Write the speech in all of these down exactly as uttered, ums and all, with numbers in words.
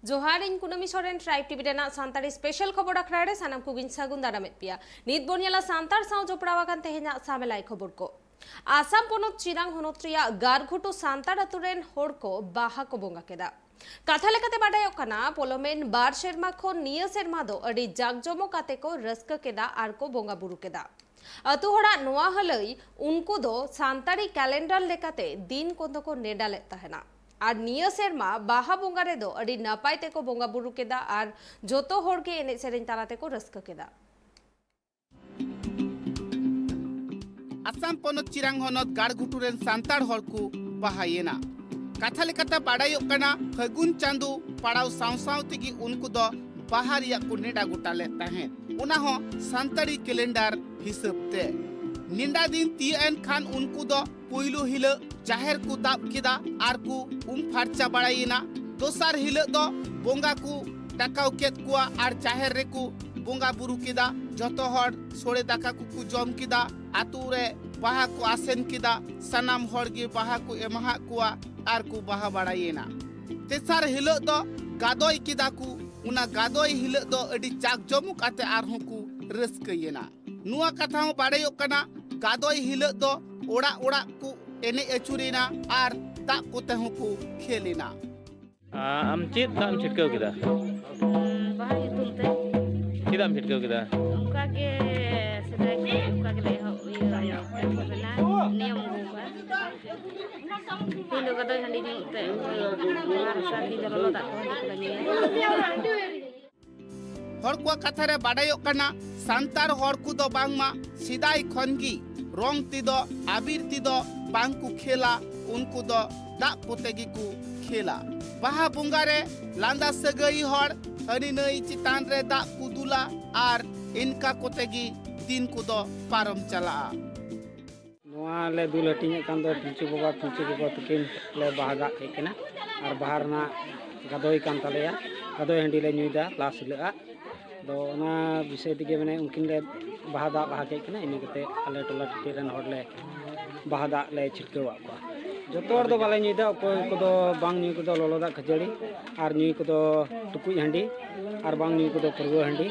ᱡᱚᱦᱟᱨ, ᱤᱧ ᱠᱩᱱᱟᱹᱢᱤ ᱥᱚᱨᱮᱱ, ᱴᱨᱟᱭᱤᱵᱽ ᱴᱤᱵᱷᱤ ᱨᱮᱱᱟᱜ ᱥᱟᱱᱛᱟᱲᱤ ᱥᱯᱮᱥᱟᱞ ᱠᱷᱚᱵᱚᱨ ᱟᱠᱷᱲᱟ ᱨᱮ ᱥᱟᱱᱟᱢ ᱠᱚᱜᱮᱧ ᱥᱟᱹᱜᱩᱱ ᱫᱟᱨᱟᱢᱮᱫ ᱯᱮᱭᱟ᱾ ᱱᱤᱛ ᱵᱚᱱ ᱧᱮᱞᱟ ᱥᱟᱱᱛᱟᱲ ᱥᱟᱶ ᱡᱚᱯᱲᱟᱣ ᱟᱠᱟᱱ ᱛᱮᱦᱮᱧᱟᱜ ᱥᱟᱢᱮᱞᱟᱭ ᱠᱷᱚᱵᱚᱨ ᱠᱚ᱾ ᱟᱥᱟᱢ ᱯᱚᱱᱚᱛ ᱪᱤᱨᱟᱝ ᱦᱚᱱᱚᱛ ᱨᱮᱭᱟᱜ ᱜᱟᱨᱜᱷᱩᱴᱩ ᱥᱟᱱᱛᱟᱲ ᱟᱛᱳ ᱨᱮᱱ ᱦᱚᱲ ᱠᱚ ᱵᱟᱦᱟ ᱠᱚ ᱵᱚᱸᱜᱟ ᱠᱮᱫᱟ᱾ ᱠᱟᱛᱷᱟ ᱞᱮᱠᱟᱛᱮ ᱵᱟᱰᱟᱭᱚᱜ ᱠᱟᱱᱟ, ᱯᱚᱞᱚᱢᱮᱱ ᱵᱟᱨ ᱥᱮᱨᱢᱟ ᱠᱷᱚᱱ ᱱᱤᱭᱟᱹ ᱥᱮᱨᱢᱟ ᱫᱚ ᱟᱹᱰᱤ ᱡᱟᱠ ᱡᱚᱢᱚᱠ ᱟᱛᱮ ᱠᱚ ᱨᱟᱹᱥᱠᱟᱹ ᱠᱮᱫᱟ ᱟᱨ ᱠᱚ ᱵᱚᱸᱜᱟ ᱵᱩᱨᱩ ᱠᱮᱫᱟ᱾ ᱟᱛᱳ ᱦᱚᱲᱟᱜ ᱱᱚᱣᱟ ᱦᱟᱹᱞᱟᱹᱭ, ᱩᱱᱠᱩ ᱫᱚ ᱥᱟᱱᱛᱟᱲᱤ ᱠᱮᱞᱮᱱᱰᱟᱨ ᱞᱮᱠᱟᱛᱮ ᱫᱤᱱ ᱠᱚᱫᱚ ᱠᱚ ᱱᱮᱰᱟ ᱞᱮᱫ ᱛᱟᱦᱮᱱᱟ᱾ ᱟᱨ ᱱᱤᱭᱟᱹ ᱥᱮᱨᱢᱟ ᱵᱟᱦᱟ ᱵᱚᱸᱜᱟ ᱨᱮᱫᱚ ᱟᱹᱰᱤ ᱱᱟᱯᱟᱭ ᱛᱮᱠᱚ ᱵᱚᱸᱜᱟ ᱵᱩᱨᱩ ᱠᱮᱫᱟ ᱟᱨ ᱡᱚᱛᱚ ᱦᱚᱲ ᱜᱮ ᱮᱱᱮᱡ ᱥᱮᱨᱮᱧ ᱛᱟᱞᱟ ᱛᱮᱠᱚ ᱨᱟᱹᱥᱠᱟᱹ ᱠᱮᱫᱟ᱾ ᱟᱥᱟᱢ ᱯᱚᱱᱚᱛ ᱪᱤᱨᱟᱝ ᱦᱚᱱᱚᱛ ᱜᱟᱲᱜᱷᱩᱴᱩ ᱨᱮᱱ ᱥᱟᱱᱛᱟᱲ ᱦᱚᱲ ᱠᱚ ᱵᱟᱦᱟᱭᱮᱱᱟ᱾ ᱠᱟᱛᱷᱟ ᱞᱮᱠᱟᱛᱮ ᱵᱟᱰᱟᱭᱚᱜ ᱠᱟᱱᱟ, ᱯᱷᱟᱹᱜᱩᱱ ᱪᱟᱸᱫᱚ ᱯᱟᱲᱟᱣ ᱥᱟᱶ ᱥᱟᱶ ᱛᱮᱜᱮ ᱩᱱᱠᱩ ᱫᱚ ᱵᱟᱦᱟ ᱨᱮᱭᱟᱜ ᱠᱚ ᱱᱮᱰᱟ ᱜᱚᱴᱟ ᱞᱮᱫ ᱛᱟᱦᱮᱸᱫ, ᱚᱱᱟ ᱦᱚᱸ ᱥᱟᱱᱛᱟᱲᱤ ᱠᱮᱞᱮᱱᱰᱟᱨ ᱦᱤᱥᱟᱹᱵ ᱛᱮ᱾ ᱱᱮᱰᱟ ᱫᱤᱱ ᱛᱤᱭᱟᱹᱜ ᱮᱱ ᱠᱷᱟᱱ ᱩᱱᱠᱩ ᱫᱚ ᱯᱩᱭᱞᱩ ᱦᱤᱞᱳᱜ ᱡᱟᱦᱮᱨ ᱠᱚ ᱫᱟᱵ ᱠᱮᱫᱟ ᱟᱨ ᱠᱚ ᱩᱢ ᱯᱷᱟᱨᱪᱟ ᱵᱟᱲᱟᱭᱮᱱᱟ᱾ ᱫᱚᱥᱟᱨ ᱦᱤᱞᱳᱜ ᱫᱚ ᱵᱚᱸᱜᱟ ᱠᱚ ᱰᱟᱠᱟᱣ ᱠᱮᱫ ᱠᱚᱣᱟ ᱟᱨ ᱡᱟᱦᱮᱨ ᱨᱮᱠᱚ ᱵᱚᱸᱜᱟ ᱵᱩᱨᱩ ᱠᱮᱫᱟ᱾ ᱡᱚᱛᱚ ᱦᱚᱲ ᱥᱚᱲᱮ ᱫᱟᱠᱟ ᱠᱚᱠᱚ ᱡᱚᱢ ᱠᱮᱫᱟ᱾ ᱟᱛᱳ ᱨᱮ ᱵᱟᱦᱟ ᱠᱚ ᱟᱥᱮᱱ ᱠᱮᱫᱟ᱾ ᱥᱟᱱᱟᱢ ᱦᱚᱲ ᱜᱮ ᱵᱟᱦᱟ ᱠᱚ ᱮᱢᱟᱦᱟᱫ ᱠᱚᱣᱟ ᱟᱨ ᱠᱚ ᱵᱟᱦᱟ ᱵᱟᱲᱟᱭᱮᱱᱟ᱾ ᱛᱮᱥᱟᱨ ᱦᱤᱞᱳᱜ ᱫᱚ ᱜᱟᱫᱚᱭ ᱠᱮᱫᱟ ᱠᱚ᱾ ᱚᱱᱟ ᱜᱟᱫᱚᱭ ᱦᱤᱞᱳᱜ ᱫᱚ ᱟᱹᱰᱤ ᱡᱟᱠ ᱡᱚᱢᱚᱠ ᱟᱛᱮ ᱟᱨᱦᱚᱸ ᱠᱚ ᱨᱟᱹᱥᱠᱟᱹᱭᱮᱱᱟ᱾ ᱱᱚᱣᱟ ᱠᱟᱛᱷᱟ ᱦᱚᱸ ᱵᱟᱰᱟᱭᱚᱜ ᱠᱟᱱᱟ, ᱜᱟᱫᱚᱭ ᱦᱤᱞᱳᱜ ᱫᱚ ᱚᱲᱟᱜ ᱚᱲᱟᱜ ᱠᱚ ᱮᱱᱮᱡ ᱟᱹᱪᱩᱨᱮᱱᱟ ᱟᱨ ᱫᱟᱜ ᱠᱚᱛᱮ ᱦᱚᱸᱠᱚ ᱠᱷᱮᱞ ᱮᱱᱟ᱾ ᱟ-, ᱟᱢ ᱪᱮᱫ ᱫᱟᱜ ᱮᱢ ᱪᱷᱤᱴᱠᱟᱹᱣ ᱠᱮᱫᱟ? ᱩᱸ, ᱵᱟᱦᱟ ᱧᱩᱛᱩᱢ ᱛᱮ᱾ ᱪᱮᱫᱟᱜ ᱮᱢ ᱪᱷᱤᱴᱠᱟᱹᱣ ᱠᱮᱫᱟ? ᱚᱱᱠᱟ ᱜᱮ ᱥᱮᱫᱟᱭ ᱠᱷᱚᱱ ᱚᱱᱠᱟ ᱜᱮᱞᱮ ᱮᱦᱚᱵ, ᱤᱭᱟᱹ, ᱮᱦᱚᱵ ᱮᱱᱟ, ᱱᱤᱭᱚᱢ ᱟᱹᱜᱩ ᱟᱠᱟᱫᱼᱟ᱾ ᱛᱤᱦᱤᱧ ᱫᱚ ᱜᱟᱫᱚᱭ ᱦᱟᱺᱰᱤ ᱧᱩ ᱛᱮ, ᱵᱟᱦᱟ ᱨᱟᱥᱟ ᱛᱤᱦᱤᱧ ᱫᱚ ᱞᱚᱞᱚ ᱫᱟᱜ ᱠᱚ ᱦᱟᱺᱰᱤ ᱠᱚᱞᱮ ᱧᱩᱭᱟ᱾ ᱦᱚᱲ ᱠᱚᱣᱟᱜ ᱠᱟᱛᱷᱟ ᱨᱮ ᱵᱟᱰᱟᱭᱚᱜ ᱠᱟᱱᱟ, ᱥᱟᱱᱛᱟᱲ ᱦᱚᱲ ᱠᱚᱫᱚ ᱵᱟᱝᱢᱟ ᱥᱮᱫᱟᱭ ᱠᱷᱚᱱ ᱜᱮ ᱨᱚᱝ ᱛᱮᱫᱚ, ᱟᱵᱤᱨ ᱛᱮᱫᱚ ᱵᱟᱝ ᱠᱚ ᱠᱷᱮᱞᱟ, ᱩᱱᱠᱩ ᱫᱚ ᱫᱟᱜ ᱠᱚᱛᱮ ᱜᱮᱠᱚ ᱠᱷᱮᱞᱟ᱾ ᱵᱟᱦᱟ ᱵᱚᱸᱜᱟ ᱨᱮ ᱞᱟᱸᱫᱟ ᱥᱟᱹᱜᱟᱹᱭ ᱦᱚᱲ ᱦᱟᱹᱱᱤ ᱱᱟᱹᱭ ᱪᱮᱛᱟᱱ ᱨᱮ ᱫᱟᱜ ᱠᱚ ᱫᱩᱞᱟ ᱟᱨ ᱤᱱᱠᱟ ᱠᱚᱛᱮ ᱜᱮ ᱫᱤᱱ ᱠᱚᱫᱚ ᱯᱟᱨᱚᱢ ᱪᱟᱞᱟᱜᱼᱟ᱾ ᱱᱚᱣᱟ ᱞᱮ ᱫᱩᱞ ᱦᱟᱹᱴᱤᱧᱮᱫ ᱠᱟᱱ ᱫᱚ ᱯᱤᱞᱪᱩ ᱵᱟᱵᱟ, ᱯᱤᱞᱪᱩ ᱜᱚᱜᱚ ᱛᱟᱹᱠᱤᱱ ᱞᱮ ᱵᱟᱦᱟ ᱫᱟᱜ ᱠᱮᱫ ᱠᱤᱱᱟ ᱟᱨ ᱵᱟᱦᱟ ᱨᱮᱱᱟᱜ ᱜᱟᱫᱚᱭ ᱠᱟᱱ ᱛᱟᱞᱮᱭᱟ᱾ ᱜᱟᱫᱚᱭ ᱦᱟᱺᱰᱤ ᱞᱮ ᱧᱩᱭᱮᱫᱟ ᱞᱟᱥ ᱦᱤᱞᱳᱜ ᱟᱜ᱾ ᱟᱫᱚ ᱚᱱᱟ ᱵᱤᱥᱚᱭ ᱛᱮᱜᱮ ᱢᱟᱱᱮ ᱩᱱᱠᱤᱱ ᱞᱮ ᱵᱟᱦᱟ ᱫᱟᱜ ᱵᱟᱦᱟ ᱠᱮᱫ ᱠᱤᱱᱟ, ᱤᱱᱟᱹ ᱠᱟᱛᱮ ᱟᱞᱮ ᱴᱚᱞᱟ ᱴᱟᱺᱰᱤ ᱨᱮᱱ ᱦᱚᱲ ᱞᱮ ᱵᱟᱦᱟ ᱫᱟᱜ ᱞᱮ ᱪᱷᱤᱴᱠᱟᱹᱣᱟᱫ ᱠᱚᱣᱟ᱾ ᱡᱚᱛᱚ ᱦᱚᱲ ᱫᱚ ᱵᱟᱞᱮ ᱧᱩᱭᱫᱟ, ᱚᱠᱚᱭ ᱠᱚᱫᱚ ᱵᱟᱝ ᱧᱩᱭ ᱠᱚᱫᱚ ᱞᱚᱞᱚ ᱫᱟᱜ ᱠᱷᱟᱹᱡᱟᱹᱲᱤ, ᱟᱨ ᱧᱩᱭ ᱠᱚᱫᱚ ᱴᱩᱠᱩᱡ ᱦᱟᱺᱰᱤ, ᱟᱨ ᱵᱟᱝ ᱧᱩᱭ ᱠᱚᱫᱚ ᱯᱟᱹᱨᱣᱟᱹ ᱦᱟᱺᱰᱤ᱾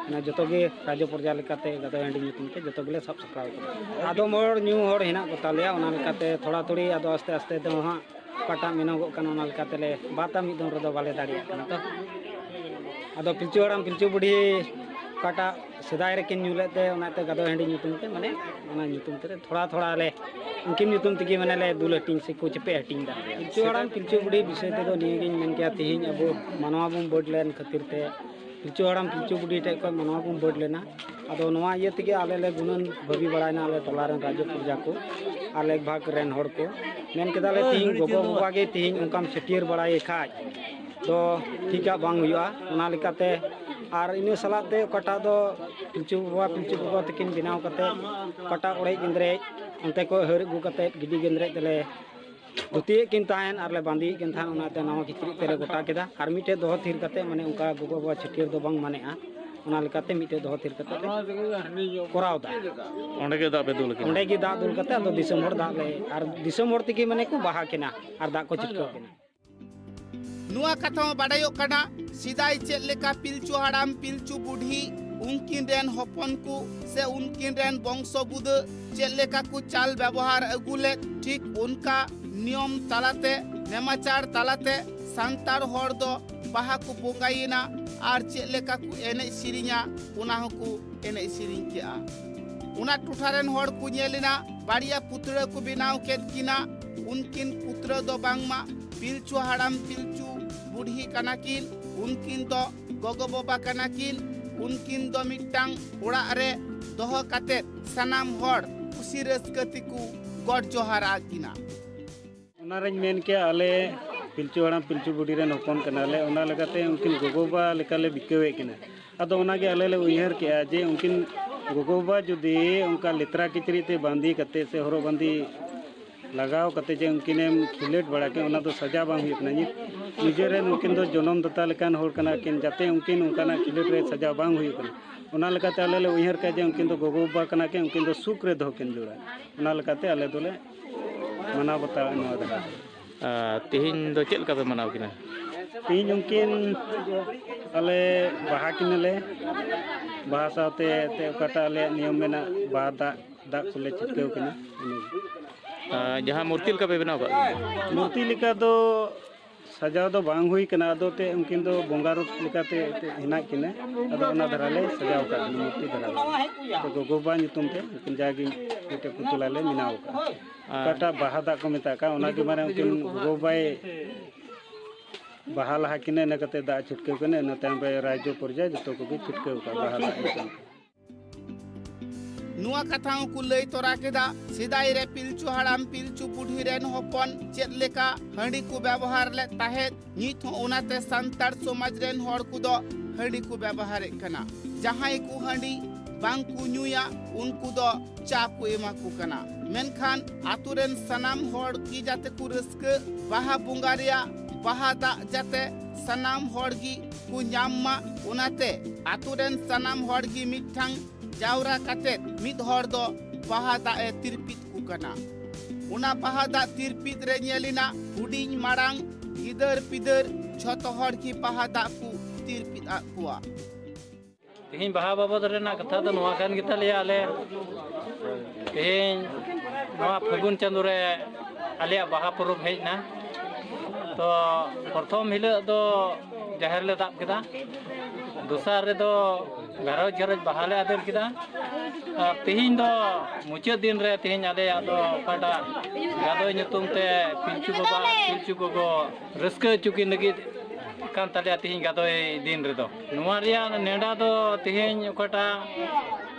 ᱢᱟᱱᱮ ᱡᱚᱛᱚ ᱜᱮ ᱨᱟᱡᱽᱡᱚ ᱯᱨᱚᱡᱟ ᱞᱮᱠᱟᱛᱮ ᱜᱟᱫᱚᱭ ᱦᱟᱺᱰᱤ ᱧᱩᱛᱩᱢ ᱛᱮ ᱡᱚᱛᱚ ᱜᱮᱞᱮ ᱥᱟᱵ ᱥᱟᱯᱲᱟᱣ ᱠᱟᱫᱟ᱾ ᱟᱫᱚᱢ ᱦᱚᱲ ᱧᱩ ᱦᱚᱲ ᱦᱮᱱᱟᱜ ᱠᱚᱛᱟ ᱞᱮᱭᱟ, ᱚᱱᱟ ᱞᱮᱠᱟᱛᱮ ᱛᱷᱚᱲᱟ ᱛᱷᱚᱲᱤ ᱟᱫᱚ ᱟᱥᱛᱮ ᱟᱥᱛᱮ ᱫᱚ ᱦᱟᱸᱜ ᱚᱠᱟᱴᱟᱜ ᱢᱮᱱᱚᱜᱚᱜ ᱠᱟᱱᱟ, ᱚᱱᱟ ᱞᱮᱠᱟ ᱛᱮᱞᱮ ᱵᱟᱫᱟ, ᱢᱤᱫ ᱫᱚᱢ ᱨᱮᱫᱚ ᱵᱟᱞᱮ ᱫᱟᱲᱮᱭᱟᱜ ᱠᱟᱱᱟ᱾ ᱛᱚ ᱟᱫᱚ ᱯᱤᱞᱪᱩ ᱦᱟᱲᱟᱢ ᱯᱤᱞᱪᱩ ᱵᱩᱰᱷᱤ ᱚᱠᱟᱴᱟᱜ ᱥᱮᱫᱟᱭ ᱨᱮᱠᱤᱱ ᱧᱩ ᱞᱮᱫ ᱛᱮ, ᱚᱱᱟᱛᱮ ᱜᱟᱫᱚᱭ ᱦᱟᱺᱰᱤ ᱧᱩᱛᱩᱢ ᱛᱮ, ᱢᱟᱱᱮ ᱚᱱᱟ ᱧᱩᱛᱩᱢ ᱛᱮ ᱛᱷᱚᱲᱟ ᱛᱷᱚᱲᱟ ᱞᱮ, ᱩᱱᱠᱤᱱ ᱧᱩᱛᱩᱢ ᱛᱮᱜᱮ ᱢᱟᱱᱮ ᱞᱮ ᱫᱩᱞ ᱦᱟᱹᱴᱤᱧ ᱥᱮ ᱠᱚ ᱪᱮᱯᱮᱡ ᱦᱟᱹᱴᱤᱧ ᱮᱫᱟ᱾ ᱯᱤᱞᱪᱩ ᱦᱟᱲᱟᱢ ᱯᱤᱞᱪᱩ ᱵᱩᱰᱷᱤ ᱵᱤᱥᱚᱭ ᱛᱮᱫᱚ ᱱᱤᱭᱟᱹᱜᱤᱧ ᱢᱮᱱ ᱠᱮᱭᱟ, ᱛᱮᱦᱮᱧ ᱟᱵᱚ ᱢᱟᱱᱣᱟ ᱵᱚᱱ ᱵᱟᱹᱰ ᱞᱮᱱ ᱠᱷᱟᱹᱛᱤᱨ ᱛᱮ ᱯᱤᱞᱪᱩ ᱦᱟᱲᱟᱢ ᱯᱤᱞᱪᱩ ᱵᱩᱰᱷᱤ ᱴᱷᱮᱡ ᱠᱷᱚᱱ ᱢᱟᱱᱣᱟ ᱵᱚᱱ ᱵᱟᱹᱰ ᱞᱮᱱᱟ᱾ ᱟᱫᱚ ᱱᱚᱣᱟ ᱤᱭᱟᱹ ᱛᱮᱜᱮ ᱟᱞᱮ ᱞᱮ ᱜᱩᱱᱟᱹᱱ ᱵᱷᱟᱹᱵᱤ ᱵᱟᱲᱟᱭᱮᱱᱟ, ᱟᱞᱮ ᱴᱚᱞᱟ ᱨᱮᱱ ᱨᱟᱡᱽᱡᱚ ᱯᱨᱚᱡᱟ ᱠᱚ ᱟᱨ ᱞᱮᱠ ᱵᱷᱟᱜᱽ ᱨᱮᱱ ᱦᱚᱲ ᱠᱚ ᱢᱮᱱ ᱠᱮᱫᱟ ᱞᱮ, ᱛᱤᱦᱤᱧ ᱜᱚᱜᱚ ᱵᱟᱵᱟ ᱜᱮ ᱛᱤᱦᱤᱧ ᱚᱱᱠᱟᱢ ᱪᱷᱟᱹᱴᱭᱟᱹᱨ ᱵᱟᱲᱟᱭᱮ ᱠᱷᱟᱡ ᱫᱚ ᱴᱷᱤᱠᱟᱜ ᱵᱟᱝ ᱦᱩᱭᱩᱜᱼᱟ᱾ ᱚᱱᱟ ᱞᱮᱠᱟᱛᱮ ᱟᱨ ᱤᱱᱟᱹ ᱥᱟᱞᱟᱜ ᱛᱮ ᱚᱠᱟᱴᱟᱜ ᱫᱚ ᱯᱤᱞᱪᱩ ᱵᱟᱵᱟ ᱯᱤᱞᱪᱩ ᱜᱚᱜᱚ ᱛᱟᱹᱠᱤᱱ ᱵᱮᱱᱟᱣ ᱠᱟᱛᱮ ᱚᱠᱟᱴᱟᱜ ᱚᱲᱮᱡ ᱜᱮᱸᱫᱽᱨᱮᱡ ᱚᱱᱛᱮ ᱠᱚ ᱦᱟᱹᱨ ᱟᱹᱜᱩ ᱠᱟᱛᱮ ᱜᱤᱰᱤ ᱜᱮᱸᱫᱽᱨᱮᱡ ᱛᱮᱞᱮ ᱫᱷᱩᱛᱤᱭᱮᱫ ᱠᱤᱱ ᱛᱟᱦᱮᱸᱱ ᱟᱨ ᱞᱮ ᱵᱟᱸᱫᱮᱭᱮᱫ ᱠᱤᱱ ᱛᱟᱦᱮᱸᱱ, ᱚᱱᱟᱛᱮ ᱱᱟᱣᱟ ᱠᱤᱪᱨᱤᱡ ᱛᱮᱞᱮ ᱜᱚᱴᱟ ᱠᱮᱫᱟ᱾ ᱟᱨ ᱢᱤᱫᱴᱮᱡ ᱫᱚᱦᱚ ᱛᱷᱤᱨ ᱠᱟᱛᱮ, ᱢᱟᱱᱮ ᱚᱱᱠᱟ ᱜᱚᱜᱚ ᱵᱟᱵᱟ ᱪᱷᱟᱹᱴᱭᱟᱹᱨ ᱫᱚ ᱵᱟᱝ ᱢᱟᱱᱮᱜᱼᱟ, ᱚᱱᱟ ᱞᱮᱠᱟᱛᱮ ᱢᱤᱫᱴᱮᱡ ᱫᱚᱦᱚ ᱛᱷᱤᱨ ᱠᱟᱛᱮ ᱞᱮ ᱠᱚᱨᱟᱣ ᱫᱟ᱾ ᱚᱸᱰᱮ ᱜᱮ ᱫᱟᱜ ᱯᱮ ᱫᱩᱞ ᱠᱤᱱᱟ? ᱚᱸᱰᱮ ᱜᱮ ᱫᱟᱜ ᱫᱩᱞ ᱠᱟᱛᱮ ᱟᱫᱚ ᱫᱤᱥᱚᱢ ᱦᱚᱲ ᱫᱟᱜ ᱞᱮ, ᱟᱨ ᱫᱤᱥᱚᱢ ᱦᱚᱲ ᱛᱮᱜᱮ ᱢᱟᱱᱮ ᱠᱚ ᱵᱟᱦᱟ ᱠᱤᱱᱟ ᱟᱨ ᱫᱟᱜ ᱠᱚ ᱪᱷᱤᱴᱠᱟᱹᱣ ᱠᱤᱱᱟ᱾ ᱱᱚᱣᱟ ᱠᱟᱛᱷᱟ ᱦᱚᱸ ᱵᱟᱰᱟᱭᱚᱜ ᱠᱟᱱᱟ, ᱥᱮᱫᱟᱭ ᱪᱮᱫ ᱞᱮᱠᱟ ᱯᱤᱞᱪᱩ ᱦᱟᱲᱟᱢ ᱯᱤᱞᱪᱩ ᱵᱩᱰᱷᱤ ᱩᱱᱠᱤᱱ ᱨᱮᱱ ᱦᱚᱯᱚᱱ ᱠᱚ ᱥᱮ ᱩᱱᱠᱤᱱ ᱨᱮᱱ ᱵᱚᱝᱥᱚ ᱵᱩᱫᱟᱹ ᱪᱮᱫ ᱞᱮᱠᱟ ᱠᱚ ᱪᱟᱞ ᱵᱮᱵᱚᱦᱟᱨ ᱟᱹᱜᱩ ᱞᱮᱫ, ᱴᱷᱤᱠ ᱚᱱᱠᱟ ᱱᱤᱭᱚᱢ ᱛᱟᱞᱟᱛᱮ, ᱱᱮᱢᱟᱪᱟᱨ ᱛᱟᱞᱟᱛᱮ ᱥᱟᱱᱛᱟᱲ ᱦᱚᱲ ᱫᱚ ᱵᱟᱦᱟ ᱠᱚ ᱵᱚᱸᱜᱟᱭᱮᱱᱟ ᱟᱨ ᱪᱮᱫ ᱞᱮᱠᱟ ᱠᱚ ᱮᱱᱮᱡ ᱥᱮᱨᱮᱧᱟ, ᱚᱱᱟ ᱦᱚᱸᱠᱚ ᱮᱱᱮᱡ ᱥᱮᱨᱮᱧ ᱠᱮᱜᱼᱟ᱾ ᱚᱱᱟ ᱴᱚᱴᱷᱟ ᱨᱮᱱ ᱦᱚᱲ ᱠᱚ ᱧᱮᱞ ᱮᱱᱟ, ᱵᱟᱨᱭᱟ ᱯᱩᱛᱲᱟᱹ ᱠᱚ ᱵᱮᱱᱟᱣ ᱠᱮᱫ ᱠᱤᱱᱟ᱾ ᱩᱱᱠᱤᱱ ᱯᱩᱛᱲᱟᱹ ᱫᱚ ᱵᱟᱝᱢᱟ ᱯᱤᱞᱪᱩ ᱦᱟᱲᱟᱢ ᱯᱤᱞᱪᱩ ᱵᱩᱰᱷᱤ ᱠᱟᱱᱟ ᱠᱤᱱ, ᱩᱱᱠᱤᱱ ᱫᱚ ᱜᱚᱜᱚ ᱵᱟᱵᱟ ᱠᱟᱱᱟ ᱠᱤᱱ᱾ ᱩᱱᱠᱤᱱ ᱫᱚ ᱢᱤᱫᱴᱟᱝ ᱚᱲᱟᱜ ᱨᱮ ᱫᱚᱦᱚ ᱠᱟᱛᱮ ᱥᱟᱱᱟᱢ ᱦᱚᱲ ᱠᱩᱥᱤ ᱨᱟᱹᱥᱠᱟᱹ ᱛᱮᱠᱚ ᱜᱚᱰ ᱡᱚᱦᱟᱨ ᱟᱫ ᱠᱤᱱᱟ᱾ ᱚᱱᱟᱨᱤᱧ ᱢᱮᱱ ᱠᱮᱭᱟ, ᱟᱞᱮ ᱯᱤᱞᱪᱩ ᱦᱟᱲᱟᱢ ᱯᱤᱞᱪᱩ ᱵᱩᱰᱷᱤ ᱨᱮᱱ ᱦᱚᱯᱚᱱ ᱠᱟᱱᱟᱞᱮ, ᱚᱱᱟ ᱞᱮᱠᱟᱛᱮ ᱩᱱᱠᱤᱱ ᱜᱚᱜᱚ ᱵᱟᱵᱟ ᱞᱮᱠᱟᱞᱮ ᱵᱤᱠᱟᱹᱣᱮᱫ ᱠᱤᱱᱟ᱾ ᱟᱫᱚ ᱚᱱᱟᱜᱮ ᱟᱞᱮ ᱞᱮ ᱩᱭᱦᱟᱹᱨ ᱠᱮᱜᱼᱟ ᱡᱮ ᱩᱱᱠᱤᱱ ᱜᱚᱜᱚ ᱵᱟᱵᱟ ᱡᱩᱫᱤ ᱚᱱᱠᱟ ᱞᱮᱛᱨᱟ ᱠᱤᱪᱨᱤᱡ ᱛᱮ ᱵᱟᱸᱫᱮ ᱠᱟᱛᱮ ᱥᱮ ᱦᱚᱨᱚᱜ ᱵᱟᱸᱫᱮ ᱞᱟᱜᱟᱣ ᱠᱟᱛᱮ ᱡᱮ ᱩᱱᱠᱤᱱᱮᱢ ᱠᱷᱤᱞᱟᱹᱴ ᱵᱟᱲᱟ ᱠᱤᱱ, ᱚᱱᱟ ᱫᱚ ᱥᱟᱡᱟ ᱵᱟᱝ ᱦᱩᱭᱩᱜ ᱠᱟᱱᱟ᱾ ᱱᱤᱛ ᱱᱤᱡᱮ ᱨᱮᱱ ᱩᱱᱠᱤᱱ ᱫᱚ ᱡᱚᱱᱚᱢ ᱫᱟᱛᱟ ᱞᱮᱠᱟᱱ ᱦᱚᱲ ᱠᱟᱱᱟ ᱠᱤᱱ, ᱡᱟᱛᱮ ᱩᱱᱠᱤᱱ ᱚᱱᱠᱟᱱᱟᱜ ᱠᱷᱤᱞᱟᱹᱴ ᱨᱮ ᱥᱟᱡᱟᱣ ᱵᱟᱝ ᱦᱩᱭᱩᱜ ᱠᱟᱱᱟ᱾ ᱚᱱᱟ ᱞᱮᱠᱟᱛᱮ ᱟᱞᱮ ᱞᱮ ᱩᱭᱦᱟᱹᱨ ᱠᱟᱜᱼᱟ ᱡᱮ ᱩᱱᱠᱤᱱ ᱫᱚ ᱜᱚᱜᱚ ᱵᱟᱵᱟ ᱠᱟᱱᱟ ᱠᱤᱱ, ᱩᱱᱠᱤᱱ ᱫᱚ ᱥᱩᱠ ᱨᱮ ᱫᱚᱦᱚ ᱠᱤᱱ ᱡᱟᱹᱨᱩᱲᱟ᱾ ᱚᱱᱟ ᱞᱮᱠᱟᱛᱮ ᱟᱞᱮ ᱫᱚᱞᱮ ᱢᱟᱱᱟᱣ ᱵᱟᱛᱟᱣ ᱱᱚᱣᱟ ᱫᱚ᱾ ᱟᱨ ᱛᱮᱦᱮᱧ ᱫᱚ ᱪᱮᱫ ᱞᱮᱠᱟ ᱯᱮ ᱢᱟᱱᱟᱣ ᱠᱤᱱᱟ? ᱛᱮᱦᱮᱧ ᱩᱱᱠᱤᱱ ᱟᱞᱮ ᱵᱟᱦᱟ ᱠᱤᱱᱟᱞᱮ, ᱵᱟᱦᱟ ᱥᱟᱶᱛᱮ ᱮᱱᱛᱮᱫ ᱚᱠᱟᱴᱟᱜ ᱟᱞᱮᱭᱟᱜ ᱱᱤᱭᱚᱢ ᱢᱮᱱᱟᱜ, ᱵᱟᱦᱟ ᱫᱟᱜ, ᱫᱟᱜ ᱠᱚᱞᱮ ᱪᱷᱤᱴᱠᱟᱹᱣ ᱠᱤᱱᱟ, ᱤᱱᱟᱹᱜᱮ᱾ ᱟᱨ ᱡᱟᱦᱟᱸ ᱢᱩᱨᱛᱤ ᱞᱮᱠᱟ ᱯᱮ ᱵᱮᱱᱟᱣ ᱠᱟᱜ ᱠᱤᱱᱟ? ᱢᱩᱨᱛᱤ ᱞᱮᱠᱟ ᱫᱚ ᱥᱟᱡᱟᱣ ᱫᱚ ᱵᱟᱝ ᱦᱩᱭ ᱠᱟᱱᱟ, ᱟᱫᱚ ᱛᱮ ᱩᱱᱠᱤᱱ ᱫᱚ ᱵᱚᱸᱜᱟ ᱨᱩᱯ ᱞᱮᱠᱟᱛᱮ ᱮᱱᱛᱮᱫ ᱦᱮᱱᱟᱜ ᱠᱤᱱᱟ, ᱟᱫᱚ ᱚᱱᱟ ᱫᱷᱟᱨᱟ ᱞᱮ ᱥᱟᱡᱟᱣ ᱠᱟᱜ ᱠᱤᱱᱟ, ᱢᱩᱨᱛᱤ ᱫᱷᱟᱨᱟ ᱞᱮ᱾ ᱛᱚ ᱜᱚᱜᱚ ᱵᱟᱵᱟ ᱧᱩᱛᱩᱢ ᱛᱮ ᱩᱱᱠᱤᱱ ᱡᱟᱜᱮ ᱢᱤᱫᱴᱮᱡ ᱯᱩᱛᱩᱞᱟ ᱞᱮ ᱵᱮᱱᱟᱣ ᱠᱟᱜᱼᱟ᱾ ᱟᱨ ᱚᱠᱟᱴᱟᱜ ᱵᱟᱦᱟ ᱫᱟᱜ ᱠᱚ ᱢᱮᱛᱟᱜ ᱠᱟᱱ, ᱚᱱᱟ ᱜᱮ ᱢᱟᱱᱮ ᱩᱱᱠᱤᱱ ᱜᱚᱜᱚ ᱵᱟᱵᱟᱭ ᱵᱟᱦᱟ ᱞᱟᱦᱟ ᱠᱤᱱᱟ, ᱤᱱᱟᱹ ᱠᱟᱛᱮ ᱫᱟᱜ ᱪᱷᱤᱴᱠᱟᱹᱣ ᱠᱤᱱᱟ, ᱤᱱᱟᱹ ᱛᱟᱭᱚᱢ ᱨᱮ ᱨᱟᱭᱡᱚ ᱯᱚᱨᱡᱟ ᱡᱚᱛᱚ ᱠᱚᱜᱮ ᱪᱷᱤᱴᱠᱟᱹᱣ ᱠᱟᱜᱼᱟ ᱵᱟᱦᱟ ᱫᱟᱜ ᱧᱩᱛᱩᱢ ᱛᱮ᱾ ᱱᱚᱣᱟ ᱠᱟᱛᱷᱟ ᱦᱚᱸᱠᱚ ᱞᱟᱹᱭ ᱛᱚᱨᱟ ᱠᱮᱫᱟ, ᱥᱮᱫᱟᱭ ᱨᱮ ᱯᱤᱞᱪᱩ ᱦᱟᱲᱟᱢ ᱯᱤᱞᱪᱩ ᱵᱩᱰᱷᱤ ᱨᱮᱱ ᱦᱚᱯᱚᱱ ᱪᱮᱫ ᱞᱮᱠᱟ ᱦᱟᱺᱰᱤ ᱠᱚ ᱵᱮᱵᱚᱦᱟᱨ ᱞᱮᱫ ᱛᱟᱦᱮᱸᱫ, ᱱᱤᱛ ᱦᱚᱸ ᱚᱱᱟᱛᱮ ᱥᱟᱱᱛᱟᱲ ᱥᱚᱢᱟᱡᱽ ᱨᱮᱱ ᱦᱚᱲ ᱠᱚᱫᱚ ᱦᱟᱺᱰᱤ ᱠᱚ ᱵᱮᱵᱚᱦᱟᱨᱮᱫ ᱠᱟᱱᱟ᱾ ᱡᱟᱦᱟᱸᱭ ᱠᱚ ᱦᱟᱺᱰᱤ ᱵᱟᱝ ᱠᱚ ᱧᱩᱭᱟ, ᱩᱱᱠᱩ ᱫᱚ ᱪᱟ ᱠᱚ ᱮᱢᱟ ᱠᱚ ᱠᱟᱱᱟ᱾ ᱢᱮᱱᱠᱷᱟᱱ ᱟᱛᱳ ᱨᱮᱱ ᱥᱟᱱᱟᱢ ᱦᱚᱲ ᱜᱮ ᱡᱟᱛᱮ ᱠᱚ ᱨᱟᱹᱥᱠᱟᱹ, ᱵᱟᱦᱟ ᱵᱚᱸᱜᱟ ᱨᱮᱭᱟᱜ ᱵᱟᱦᱟ ᱫᱟᱜ ᱡᱟᱛᱮ ᱥᱟᱱᱟᱢ ᱦᱚᱲ ᱜᱮ ᱠᱚ ᱧᱟᱢ ᱢᱟ, ᱚᱱᱟᱛᱮ ᱟᱛᱳ ᱨᱮᱱ ᱥᱟᱱᱟᱢ ᱦᱚᱲ ᱜᱮ ᱢᱤᱫᱴᱟᱝ ᱡᱟᱣᱨᱟ ᱠᱟᱛᱮᱫ ᱢᱤᱫ ᱦᱚᱲ ᱫᱚ ᱵᱟᱦᱟ ᱫᱟᱜ ᱮ ᱛᱤᱨᱯᱤᱫ ᱠᱚ ᱠᱟᱱᱟ᱾ ᱚᱱᱟ ᱵᱟᱦᱟ ᱫᱟᱜ ᱛᱤᱨᱯᱤᱫ ᱨᱮ ᱧᱮᱞ ᱮᱱᱟ, ᱦᱩᱰᱤᱧ ᱢᱟᱲᱟᱝ, ᱜᱤᱫᱟᱹᱨ ᱯᱤᱫᱟᱹᱨ ᱡᱷᱚᱛᱚ ᱦᱚᱲ ᱜᱮ ᱵᱟᱦᱟ ᱫᱟᱜ ᱠᱚ ᱛᱤᱨᱯᱤᱫ ᱟᱫ ᱠᱚᱣᱟ᱾ ᱛᱮᱦᱮᱧ ᱵᱟᱦᱟ ᱵᱟᱵᱚᱫ ᱨᱮᱱᱟᱜ ᱠᱟᱛᱷᱟ ᱫᱚ ᱱᱚᱣᱟ ᱠᱟᱱ ᱜᱮᱛᱟᱞᱮᱭᱟ, ᱟᱞᱮ ᱛᱮᱦᱮᱧ ᱱᱚᱣᱟ ᱯᱷᱟᱹᱜᱩᱱ ᱪᱟᱸᱫᱳ ᱨᱮ ᱟᱞᱮᱭᱟᱜ ᱵᱟᱦᱟ ᱯᱚᱨᱚᱵᱽ ᱦᱮᱡ ᱮᱱᱟ᱾ ᱛᱚ ᱯᱨᱚᱛᱷᱚᱢ ᱦᱤᱞᱳᱜ ᱫᱚ ᱡᱟᱦᱮᱨ ᱞᱮ ᱫᱟᱵ ᱠᱮᱫᱟ, ᱫᱚᱥᱟᱨ ᱨᱮᱫᱚ ᱜᱷᱟᱨᱚᱸᱡᱽ ᱜᱷᱟᱨᱚᱸᱡᱽ ᱵᱟᱦᱟ ᱞᱮ ᱟᱫᱮᱨ ᱠᱮᱫᱟ᱾ ᱟᱨ ᱛᱮᱦᱮᱧ ᱫᱚ ᱢᱩᱪᱟᱹᱫ ᱫᱤᱱ ᱨᱮ ᱛᱮᱦᱮᱧ ᱟᱞᱮᱭᱟᱜ ᱫᱚ ᱚᱠᱟᱴᱟᱜ ᱜᱟᱫᱚᱭ ᱧᱩᱛᱩᱢ ᱛᱮ ᱯᱤᱞᱪᱩ ᱵᱟᱵᱟ ᱯᱤᱞᱪᱩ ᱜᱚᱜᱚ ᱨᱟᱹᱥᱠᱟᱹ ᱦᱚᱪᱚ ᱠᱤᱱ ᱞᱟᱹᱜᱤᱫ ᱠᱟᱱ ᱛᱟᱞᱮᱭᱟ ᱛᱮᱦᱮᱧ ᱜᱟᱫᱚᱭ ᱫᱤᱱ ᱨᱮᱫᱚ᱾ ᱱᱚᱣᱟ ᱨᱮᱭᱟᱜ ᱱᱮᱰᱟ ᱫᱚ ᱛᱮᱦᱮᱧ ᱚᱠᱟᱴᱟᱜ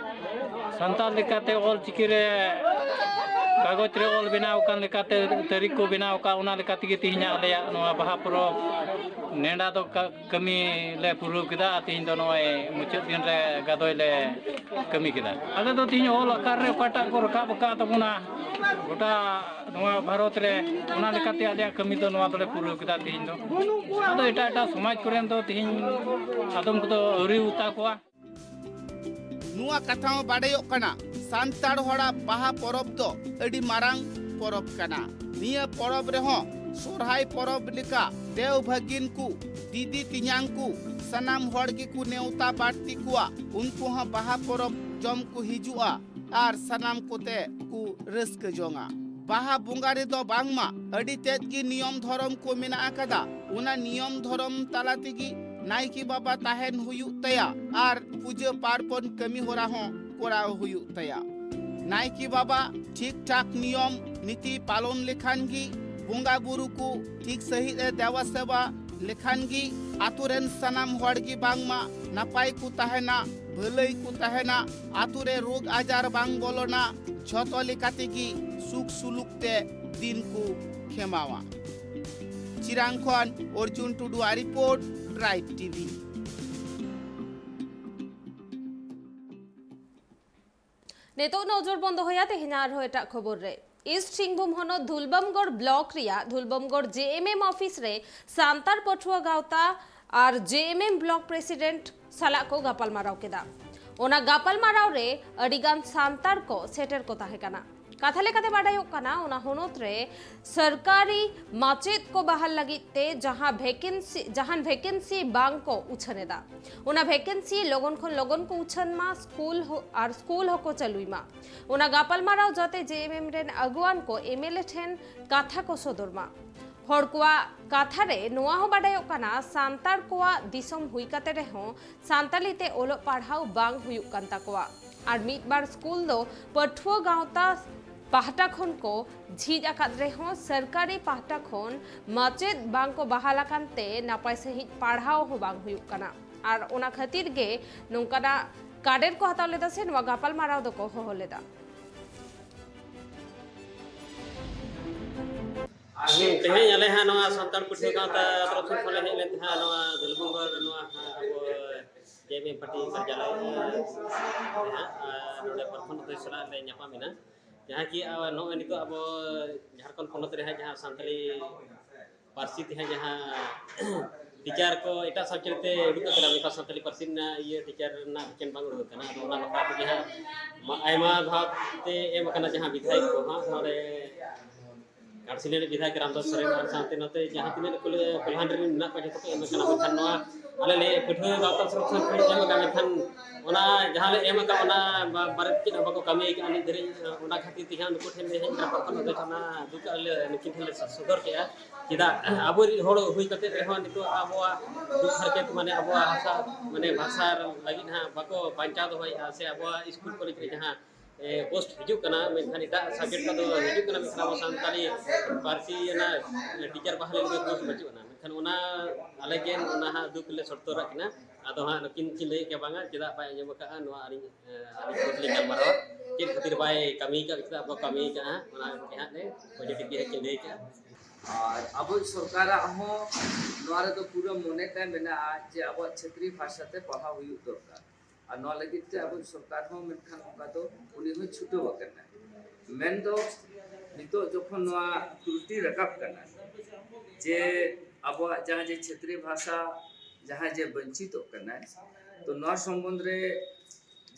ᱥᱟᱱᱛᱟᱲ ᱞᱮᱠᱟᱛᱮ ᱚᱞ ᱪᱤᱠᱤ ᱨᱮ ᱠᱟᱜᱚᱡᱽ ᱨᱮ ᱚᱞ ᱵᱮᱱᱟᱣ ᱟᱠᱟᱱ ᱞᱮᱠᱟᱛᱮ, ᱛᱟᱹᱨᱤᱠᱷ ᱠᱚ ᱵᱮᱱᱟᱣ ᱟᱠᱟᱫ, ᱚᱱᱟ ᱞᱮᱠᱟ ᱛᱮᱜᱮ ᱛᱮᱦᱮᱧᱟᱜ ᱟᱞᱮᱭᱟᱜ ᱱᱚᱣᱟ ᱵᱟᱦᱟ ᱯᱚᱨᱚᱵᱽ ᱱᱮᱰᱟ ᱫᱚ ᱠᱟ-, ᱠᱟᱹᱢᱤ ᱞᱮ ᱯᱩᱨᱟᱹᱣ ᱠᱮᱫᱟ᱾ ᱟᱨ ᱛᱮᱦᱮᱧ ᱫᱚ ᱱᱚᱜᱼᱚᱭ ᱢᱩᱪᱟᱹᱫ ᱫᱤᱱ ᱨᱮ ᱜᱟᱫᱚᱭ ᱞᱮ ᱠᱟᱹᱢᱤ ᱠᱮᱫᱟ᱾ ᱟᱞᱮ ᱫᱚ ᱛᱮᱦᱮᱧ ᱚᱞ ᱟᱠᱟᱨ ᱨᱮ ᱚᱠᱟᱴᱟᱜ ᱠᱚ ᱨᱟᱠᱟᱵ ᱟᱠᱟᱫ ᱛᱟᱵᱚᱱᱟ ᱜᱚᱴᱟ ᱱᱚᱣᱟ ᱵᱷᱟᱨᱚᱛ ᱨᱮ, ᱚᱱᱟ ᱞᱮᱠᱟᱛᱮ ᱟᱞᱮᱭᱟᱜ ᱠᱟᱹᱢᱤ ᱫᱚ ᱱᱚᱣᱟ ᱫᱚᱞᱮ ᱯᱩᱨᱟᱹᱣ ᱠᱮᱫᱟ ᱛᱮᱦᱮᱧ ᱫᱚ᱾ ᱟᱫᱚ ᱮᱴᱟᱜ ᱮᱴᱟᱜ ᱥᱚᱢᱟᱡᱽ ᱠᱚᱨᱮᱱ ᱫᱚ ᱛᱮᱦᱮᱧ ᱟᱫᱚᱢ ᱠᱚᱫᱚ ᱟᱹᱣᱨᱤ ᱩᱛᱟ ᱠᱚᱣᱟ᱾ ᱱᱚᱣᱟ ᱠᱟᱛᱷᱟ ᱦᱚᱸ ᱵᱟᱰᱟᱭᱚᱜ ᱠᱟᱱᱟ, ᱥᱟᱱᱛᱟᱲ ᱦᱚᱲᱟᱜ ᱵᱟᱦᱟ ᱯᱚᱨᱚᱵᱽ ᱫᱚ ᱟᱹᱰᱤ ᱢᱟᱨᱟᱝ ᱯᱚᱨᱚᱵᱽ ᱠᱟᱱᱟ᱾ ᱱᱤᱭᱟᱹ ᱯᱚᱨᱚᱵᱽ ᱨᱮᱦᱚᱸ ᱥᱚᱨᱦᱟᱭ ᱯᱚᱨᱚᱵᱽ ᱞᱮᱠᱟ ᱫᱮᱣ ᱵᱷᱟᱹᱜᱤᱱ ᱠᱚ, ᱫᱤᱫᱤ ᱛᱮᱧᱟᱝ ᱠᱚ, ᱥᱟᱱᱟᱢ ᱦᱚᱲ ᱜᱮᱠᱚ ᱱᱮᱣᱛᱟ ᱵᱟᱹᱲᱛᱤ ᱠᱚᱣᱟ᱾ ᱩᱱᱠᱩ ᱦᱚᱸ ᱵᱟᱦᱟ ᱯᱚᱨᱚᱵᱽ ᱡᱚᱢ ᱠᱚ ᱦᱤᱡᱩᱜᱼᱟ ᱟᱨ ᱥᱟᱱᱟᱢ ᱠᱚᱛᱮ ᱠᱚ ᱨᱟᱹᱥᱠᱟᱹ ᱡᱚᱝᱟ᱾ ᱵᱟᱦᱟ ᱵᱚᱸᱜᱟ ᱨᱮᱫᱚ ᱵᱟᱝᱢᱟ ᱟᱹᱰᱤ ᱛᱮᱫ ᱜᱮ ᱱᱤᱭᱚᱢ ᱫᱷᱚᱨᱚᱢ ᱠᱚ ᱢᱮᱱᱟᱜ ᱟᱠᱟᱫᱟ᱾ ᱚᱱᱟ ᱱᱤᱭᱚᱢ ᱫᱷᱚᱨᱚᱢ ᱛᱟᱞᱟ ᱛᱮᱜᱮ ᱱᱟᱭᱠᱮ ᱵᱟᱵᱟ ᱛᱟᱦᱮᱱ ᱦᱩᱭᱩᱜ ᱛᱟᱭᱟ ᱟᱨ ᱯᱩᱡᱟᱹ ᱯᱟᱨᱵᱚᱱ ᱠᱟᱹᱢᱤ ᱦᱚᱨᱟ ᱦᱚᱸ ᱠᱚᱨᱟᱣ ᱦᱩᱭᱩᱜ ᱛᱟᱭᱟ᱾ ᱱᱟᱭᱠᱮ ᱵᱟᱵᱟ ᱴᱷᱤᱠ ᱴᱷᱟᱠ ᱱᱤᱭᱚᱢ ᱱᱤᱛᱤ ᱯᱟᱞᱚᱱ ᱞᱮᱠᱷᱟᱱ ᱜᱮ, ᱵᱚᱸᱜᱟ ᱵᱩᱨᱩ ᱠᱚ ᱴᱷᱤᱠ ᱥᱟᱺᱦᱤᱡ ᱮ ᱫᱮᱵᱟ ᱥᱮᱵᱟ ᱞᱮᱠᱷᱟᱱ ᱜᱮ ᱟᱛᱳ ᱨᱮᱱ ᱥᱟᱱᱟᱢ ᱦᱚᱲ ᱜᱮ ᱵᱟᱝᱢᱟ ᱱᱟᱯᱟᱭ ᱠᱚ ᱛᱟᱦᱮᱱᱟ, ᱵᱷᱟᱹᱞᱟᱹᱭ ᱠᱚ ᱛᱟᱦᱮᱱᱟ, ᱟᱛᱳ ᱨᱮ ᱨᱳᱜᱽ ᱟᱡᱟᱨ ᱵᱟᱝ ᱵᱚᱞᱚᱱᱟ, ᱡᱷᱚᱛᱚ ᱞᱮᱠᱟ ᱛᱮᱜᱮ ᱥᱩᱠ ᱥᱩᱞᱩᱠ ᱛᱮ ᱫᱤᱱ ᱠᱚ ᱠᱷᱮᱢᱟᱣᱟ᱾ ᱪᱤᱨᱟᱝ ᱠᱷᱚᱱ ᱚᱨᱡᱩᱱ ᱴᱩᱰᱩᱣᱟᱜ ᱨᱤᱯᱳᱨᱴ, ᱴᱨᱟᱭᱤᱵᱽ ᱴᱤᱵᱷᱤ᱾ ᱱᱤᱛᱚᱜ ᱱᱚᱡᱚᱨ ᱵᱚᱱ ᱫᱚᱦᱚᱭᱟ ᱛᱮᱦᱮᱧᱟᱜ ᱟᱨᱦᱚᱸ ᱮᱴᱟᱜ ᱠᱷᱚᱵᱚᱨ ᱨᱮ᱾ ᱤᱥᱴ ᱥᱤᱝᱵᱷᱩᱢ ᱦᱚᱱᱚᱛ ᱫᱷᱩᱞᱵᱟᱢᱜᱚᱲ ᱵᱞᱚᱠ ᱨᱮᱭᱟᱜ ᱫᱷᱩᱞᱵᱟᱢᱜᱚᱲ ᱡᱮ ᱮᱢ ᱮᱢ ᱚᱯᱷᱤᱥ ᱨᱮ ᱥᱟᱱᱛᱟᱲ ᱯᱟᱹᱴᱷᱩᱣᱟᱹ ᱜᱟᱶᱛᱟ ᱟᱨ ᱡᱮ ᱮᱢ ᱮᱢ ᱵᱞᱚᱠ ᱯᱨᱮᱥᱤᱰᱮᱱᱴ ᱥᱟᱞᱟᱜ ᱠᱚ ᱜᱟᱯᱟᱞᱢᱟᱨᱟᱣ ᱠᱮᱫᱟ᱾ ᱚᱱᱟ ᱜᱟᱯᱟᱞᱢᱟᱨᱟᱣ ᱨᱮ ᱟᱹᱰᱤᱜᱟᱱ ᱥᱟᱱᱛᱟᱲ ᱠᱚ ᱥᱮᱴᱮᱨ ᱠᱚ ᱛᱟᱦᱮᱸ ᱠᱟᱱᱟ᱾ ᱠᱟᱛᱷᱟ ᱞᱮᱠᱟᱛᱮ ᱵᱟᱰᱟᱭᱚᱜ ᱠᱟᱱᱟ, ᱚᱱᱟ ᱦᱚᱱᱚᱛ ᱨᱮ ᱥᱚᱨᱠᱟᱨᱤ ᱢᱟᱪᱮᱫ ᱠᱚ ᱵᱟᱦᱟᱞ ᱞᱟᱹᱜᱤᱫ ᱛᱮ ᱡᱟᱦᱟᱸ ᱵᱷᱮᱠᱮᱱᱥᱤ, ᱡᱟᱦᱟᱱ ᱵᱷᱮᱠᱮᱱᱥᱤ ᱵᱟᱝ ᱠᱚ ᱩᱪᱷᱟᱹᱱ ᱮᱫᱟ, ᱚᱱᱟ ᱵᱷᱮᱠᱮᱱᱥᱤ ᱞᱚᱜᱚᱱ ᱠᱷᱚᱱ ᱞᱚᱜᱚᱱ ᱠᱚ ᱩᱪᱷᱟᱹᱱ ᱢᱟ, ᱥᱠᱩᱞ ᱦᱚ-, ᱟᱨ ᱥᱠᱩᱞ ᱦᱚᱸᱠᱚ ᱪᱟᱹᱞᱩᱭ ᱢᱟ᱾ ᱚᱱᱟ ᱜᱟᱯᱟᱞᱢᱟᱨᱟᱣ ᱡᱟᱛᱮ ᱡᱮ ᱮᱢ ᱮᱢ ᱨᱮᱱ ᱟᱹᱜᱩᱣᱟᱱ ᱠᱚ ᱮᱢ ᱮᱞ ᱮ ᱴᱷᱮᱱ ᱠᱟᱛᱷᱟ ᱠᱚ ᱥᱚᱫᱚᱨ ᱢᱟ᱾ ᱦᱚᱲ ᱠᱚᱣᱟᱜ ᱠᱟᱛᱷᱟ ᱨᱮ ᱱᱚᱣᱟ ᱦᱚᱸ ᱵᱟᱰᱟᱭᱚᱜ ᱠᱟᱱᱟ, ᱥᱟᱱᱛᱟᱲ ᱠᱚᱣᱟᱜ ᱫᱤᱥᱚᱢ ᱦᱩᱭ ᱠᱟᱛᱮ ᱨᱮᱦᱚᱸ ᱥᱟᱱᱛᱟᱞᱤ ᱛᱮ ᱚᱞᱚᱜ ᱯᱟᱲᱦᱟᱣ ᱵᱟᱝ ᱦᱩᱭᱩᱜ ᱠᱟᱱ ᱛᱟᱠᱚᱣᱟ᱾ ᱟᱨ ᱢᱤᱫ ᱵᱟᱨ ᱥᱠᱩᱞ ᱫᱚ ᱯᱟᱹᱴᱷᱩᱣᱟᱹ ᱜᱟᱶᱛᱟ ᱯᱟᱦᱴᱟ ᱠᱷᱚᱱ ᱠᱚ ᱡᱷᱤᱡ ᱟᱠᱟᱫ ᱨᱮᱦᱚᱸ ᱥᱚᱨᱠᱟᱨᱤ ᱯᱟᱦᱴᱟ ᱠᱷᱚᱱ ᱢᱟᱪᱮᱫ ᱵᱟᱝ ᱠᱚ ᱵᱟᱦᱟᱞ ᱟᱠᱟᱱ ᱛᱮ ᱱᱟᱯᱟᱭ ᱥᱟᱺᱦᱤᱡ ᱯᱟᱲᱦᱟᱣ ᱦᱚᱸ ᱵᱟᱝ ᱦᱩᱭᱩᱜ ᱠᱟᱱᱟ᱾ ᱟᱨ ᱚᱱᱟ ᱠᱷᱟᱹᱛᱤᱨ ᱜᱮ ᱱᱚᱝᱠᱟᱱᱟᱜ ᱠᱟᱰᱮᱨ ᱠᱚ ᱦᱟᱛᱟᱣ ᱞᱮᱫᱟ ᱥᱮ ᱱᱚᱣᱟ ᱜᱟᱯᱟᱞᱢᱟᱨᱟᱣ ᱫᱚᱠᱚ ᱦᱚᱦᱚ ᱞᱮᱫᱟ᱾ ᱛᱮᱦᱮᱧ ᱟᱞᱮ ᱦᱟᱸᱜ ᱱᱚᱣᱟ ᱥᱟᱱᱛᱟᱲ ᱯᱟᱹᱴᱷᱩᱣᱟᱹ ᱜᱟᱶᱛᱟ ᱛᱚᱨᱚᱯ ᱥᱮᱫ ᱠᱷᱚᱱ ᱞᱮ ᱦᱮᱡ ᱞᱮᱱ ᱛᱟᱦᱮᱸᱫ ᱱᱚᱣᱟ ᱫᱷᱩᱞᱵᱷᱩᱢᱜᱚᱲ ᱱᱚᱣᱟ ᱦᱟᱸᱜ ᱟᱵᱚ ᱡᱮ ᱮᱢ ᱮᱢ ᱯᱟᱨᱴᱤ ᱠᱟᱨᱡᱟᱞᱚᱭ ᱨᱮ ᱦᱟᱸᱜ, ᱟᱨ ᱱᱚᱰᱮ ᱯᱨᱚᱛᱷᱚᱢ ᱚᱠᱚᱭ ᱥᱟᱞᱟᱜ ᱞᱮ ᱧᱟᱯᱟᱢ ᱮᱱᱟ, ᱡᱟᱦᱟᱸ ᱠᱤ ᱟᱵᱚ ᱱᱚᱜᱼᱚᱭ ᱱᱤᱛᱚᱜ ᱟᱵᱚ ᱡᱷᱟᱲᱠᱷᱚᱸᱰ ᱯᱚᱱᱚᱛ ᱨᱮ ᱦᱟᱸᱜ ᱡᱟᱦᱟᱸ ᱥᱟᱱᱛᱟᱲᱤ ᱯᱟᱹᱨᱥᱤ ᱛᱮ ᱦᱟᱸᱜ ᱡᱟᱦᱟᱸ ᱴᱤᱪᱟᱨ ᱠᱚ ᱮᱴᱟᱜ ᱥᱟᱵᱡᱮᱠᱴ ᱛᱮ ᱩᱰᱩᱠ ᱟᱠᱟᱱᱟ, ᱢᱮᱱᱠᱷᱟᱱ ᱥᱟᱱᱛᱟᱲᱤ ᱯᱟᱹᱨᱥᱤ ᱨᱮᱱᱟᱜ ᱤᱭᱟᱹ ᱴᱤᱪᱟᱨ ᱨᱮᱱᱟᱜ ᱵᱷᱮᱠᱮᱱᱴ ᱵᱟᱝ ᱩᱰᱩᱠ ᱟᱠᱟᱱᱟ᱾ ᱟᱫᱚ ᱚᱱᱟ ᱵᱟᱠᱷᱨᱟ ᱛᱮᱜᱮ ᱦᱟᱸᱜ ᱢᱟ-, ᱟᱭᱢᱟ ᱫᱷᱟᱣ ᱛᱮ ᱮᱢ ᱟᱠᱟᱱᱟ ᱡᱟᱦᱟᱸ ᱵᱤᱫᱷᱟᱭᱚᱠ ᱠᱚ ᱦᱟᱸᱜ ᱱᱚᱰᱮ ᱜᱷᱟᱴᱥᱤᱞᱟᱹ ᱨᱮ ᱵᱤᱫᱷᱟᱭᱚᱠ ᱨᱟᱢᱫᱟᱥ ᱥᱚᱨᱮᱱ ᱟᱨ ᱥᱟᱶᱛᱮ ᱱᱚᱛᱮ ᱡᱟᱦᱟᱸ ᱛᱤᱱᱟᱹᱜ ᱠᱚᱞᱮ-, ᱠᱚᱞᱦᱟᱱ ᱨᱮᱱ ᱢᱮᱱᱟᱜ ᱠᱚᱣᱟ ᱡᱚᱛᱚ ᱠᱚ ᱮᱢ ᱟᱠᱟᱱᱟ᱾ ᱢᱮᱱᱠᱷᱟᱱ ᱱᱚᱣᱟ ᱟᱞᱮ ᱞᱮ ᱯᱟᱹᱴᱷᱩᱣᱟᱹ ᱜᱟᱶᱛᱟ ᱥᱚᱝᱜᱚᱴᱷᱚᱱ ᱠᱚ ᱮᱢ ᱟᱠᱟᱱᱟ, ᱢᱮᱱᱠᱷᱟᱱ ᱚᱱᱟ ᱡᱟᱦᱟᱸ ᱞᱮ ᱮᱢ ᱟᱠᱟᱫ ᱚᱱᱟ ᱵᱟ-, ᱵᱟᱨᱮ ᱛᱮ ᱪᱮᱫ ᱦᱚᱸ ᱵᱟᱠᱚ ᱠᱟᱹᱢᱤ ᱟᱠᱟᱫᱼᱟ ᱱᱤᱛ ᱫᱷᱟᱹᱨᱤᱡ᱾ ᱚᱱᱟ ᱠᱷᱟᱹᱛᱤᱨ ᱛᱮ ᱦᱟᱸᱜ ᱱᱩᱠᱩ ᱴᱷᱮᱱ ᱞᱮ ᱦᱮᱡ ᱨᱟᱠᱟᱵ ᱠᱟᱱᱟ, ᱚᱱᱟ ᱫᱩᱠ ᱟᱞᱮ ᱱᱩᱠᱤᱱ ᱴᱷᱮᱱ ᱞᱮ ᱥᱚᱫᱚᱨ ᱠᱮᱫᱼᱟ᱾ ᱪᱮᱫᱟᱜ ᱟᱵᱚᱨᱤᱡ ᱦᱚᱲ ᱦᱩᱭ ᱠᱟᱛᱮ ᱨᱮᱦᱚᱸ ᱱᱤᱛᱚᱜ ᱟᱵᱚᱣᱟᱜ ᱫᱩᱠ ᱦᱟᱨᱠᱮᱛ, ᱢᱟᱱᱮ ᱟᱵᱚᱣᱟᱜ ᱦᱟᱥᱟ, ᱢᱟᱱᱮ ᱵᱷᱟᱥᱟ ᱞᱟᱹᱜᱤᱫ ᱦᱟᱸᱜ ᱵᱟᱠᱚ ᱵᱟᱧᱪᱟᱣ ᱫᱚᱦᱚᱭᱮᱫᱼᱟ, ᱥᱮ ᱟᱵᱚᱣᱟᱜ ᱥᱠᱩᱞ ᱠᱚᱞᱮᱡᱽ ᱨᱮ ᱡᱟᱦᱟᱸ, ᱮ, ᱯᱳᱥᱴ ᱦᱤᱡᱩᱜ ᱠᱟᱱᱟ, ᱢᱮᱱᱠᱷᱟᱱ ᱮᱴᱟᱜ ᱥᱟᱵᱡᱮᱠᱴ ᱠᱚᱫᱚ ᱦᱤᱡᱩᱜ ᱠᱟᱱᱟ, ᱢᱮᱱᱠᱷᱟᱱ ᱟᱵᱚ ᱥᱟᱱᱛᱟᱲᱤ ᱯᱟᱹᱨᱥᱤ ᱚᱱᱟ ᱴᱤᱪᱟᱨ ᱵᱟᱦᱟᱞᱤ ᱞᱟᱹᱜᱤᱫ ᱯᱳᱥᱴ ᱵᱟᱹᱪᱩᱜ ᱟᱱᱟ᱾ ᱢᱮᱱᱠᱷᱟᱱ ᱚᱱᱟ ᱟᱞᱮ ᱜᱮ ᱚᱱᱟ ᱦᱟᱸᱜ ᱫᱩᱠ ᱞᱮ ᱥᱚᱫᱚᱨᱟᱜ ᱠᱤᱱᱟ᱾ ᱟᱫᱚ ᱦᱟᱸᱜ ᱱᱩᱠᱤᱱ ᱠᱤᱱ ᱞᱟᱹᱭᱮᱫ ᱜᱮᱭᱟ, ᱵᱟᱝᱟ ᱪᱮᱫᱟᱜ ᱵᱟᱭ ᱟᱸᱡᱚᱢ ᱟᱠᱟᱫᱼᱟ, ᱱᱚᱣᱟ ᱟᱹᱞᱤᱧ, ᱮ, ᱟᱹᱞᱤᱧ ᱠᱷᱩᱫ ᱞᱤᱧ ᱜᱟᱞᱢᱟᱨᱟᱣᱟ᱾ ᱪᱮᱫ ᱠᱷᱟᱹᱛᱤᱨ ᱵᱟᱭ ᱠᱟᱹᱢᱤ ᱟᱠᱟᱫ, ᱪᱮᱫᱟᱜ ᱵᱟᱠᱚ ᱠᱟᱹᱢᱤ ᱟᱠᱟᱫᱼᱟ, ᱚᱱᱟ ᱜᱮ ᱦᱟᱸᱜ ᱞᱮ ᱯᱚᱡᱤᱴᱤᱵᱷ ᱜᱮ ᱦᱟᱸᱜ ᱠᱤᱱ ᱞᱟᱹᱭ ᱟᱠᱟᱫᱼᱟ᱾ ᱟᱨ ᱟᱵᱚ ᱥᱚᱨᱠᱟᱨᱟᱜ ᱦᱚᱸ ᱱᱚᱣᱟ ᱨᱮᱫᱚ ᱯᱩᱨᱟᱹ ᱢᱚᱱᱮ ᱛᱟᱭ ᱢᱮᱱᱟᱜᱼᱟ ᱡᱮ ᱟᱵᱚᱣᱟᱜ ᱪᱷᱟᱹᱛᱨᱤ ᱵᱷᱟᱥᱟ ᱛᱮ ᱯᱟᱲᱦᱟᱣ ᱦᱩᱭᱩᱜ ᱫᱚᱨᱠᱟᱨ᱾ ᱟᱨ ᱱᱚᱣᱟ ᱞᱟᱹᱜᱤᱫ ᱛᱮ ᱟᱵᱚ ᱥᱚᱨᱠᱟᱨ ᱦᱚᱸ ᱢᱮᱱᱠᱷᱟᱱ ᱚᱱᱠᱟ ᱫᱚ ᱩᱱᱤ ᱦᱚᱸ ᱪᱷᱩᱴᱟᱹᱣ ᱟᱠᱟᱱᱟᱭ᱾ ᱢᱮᱱᱫᱚ ᱱᱤᱛᱚᱜ ᱡᱚᱠᱷᱚᱱ ᱱᱚᱣᱟ ᱛᱨᱩᱴᱤ ᱨᱟᱠᱟᱵ ᱠᱟᱱᱟ ᱡᱮ ᱟᱵᱚᱣᱟᱜ ᱡᱟᱦᱟᱸ ᱡᱮ ᱪᱷᱟᱹᱛᱨᱤ ᱵᱷᱟᱥᱟ ᱡᱟᱦᱟᱸ ᱡᱮ ᱵᱚᱧᱪᱤᱛᱚᱜ ᱠᱟᱱᱟᱭ, ᱛᱚ ᱱᱚᱣᱟ ᱥᱚᱢᱵᱚᱱᱫᱷ ᱨᱮ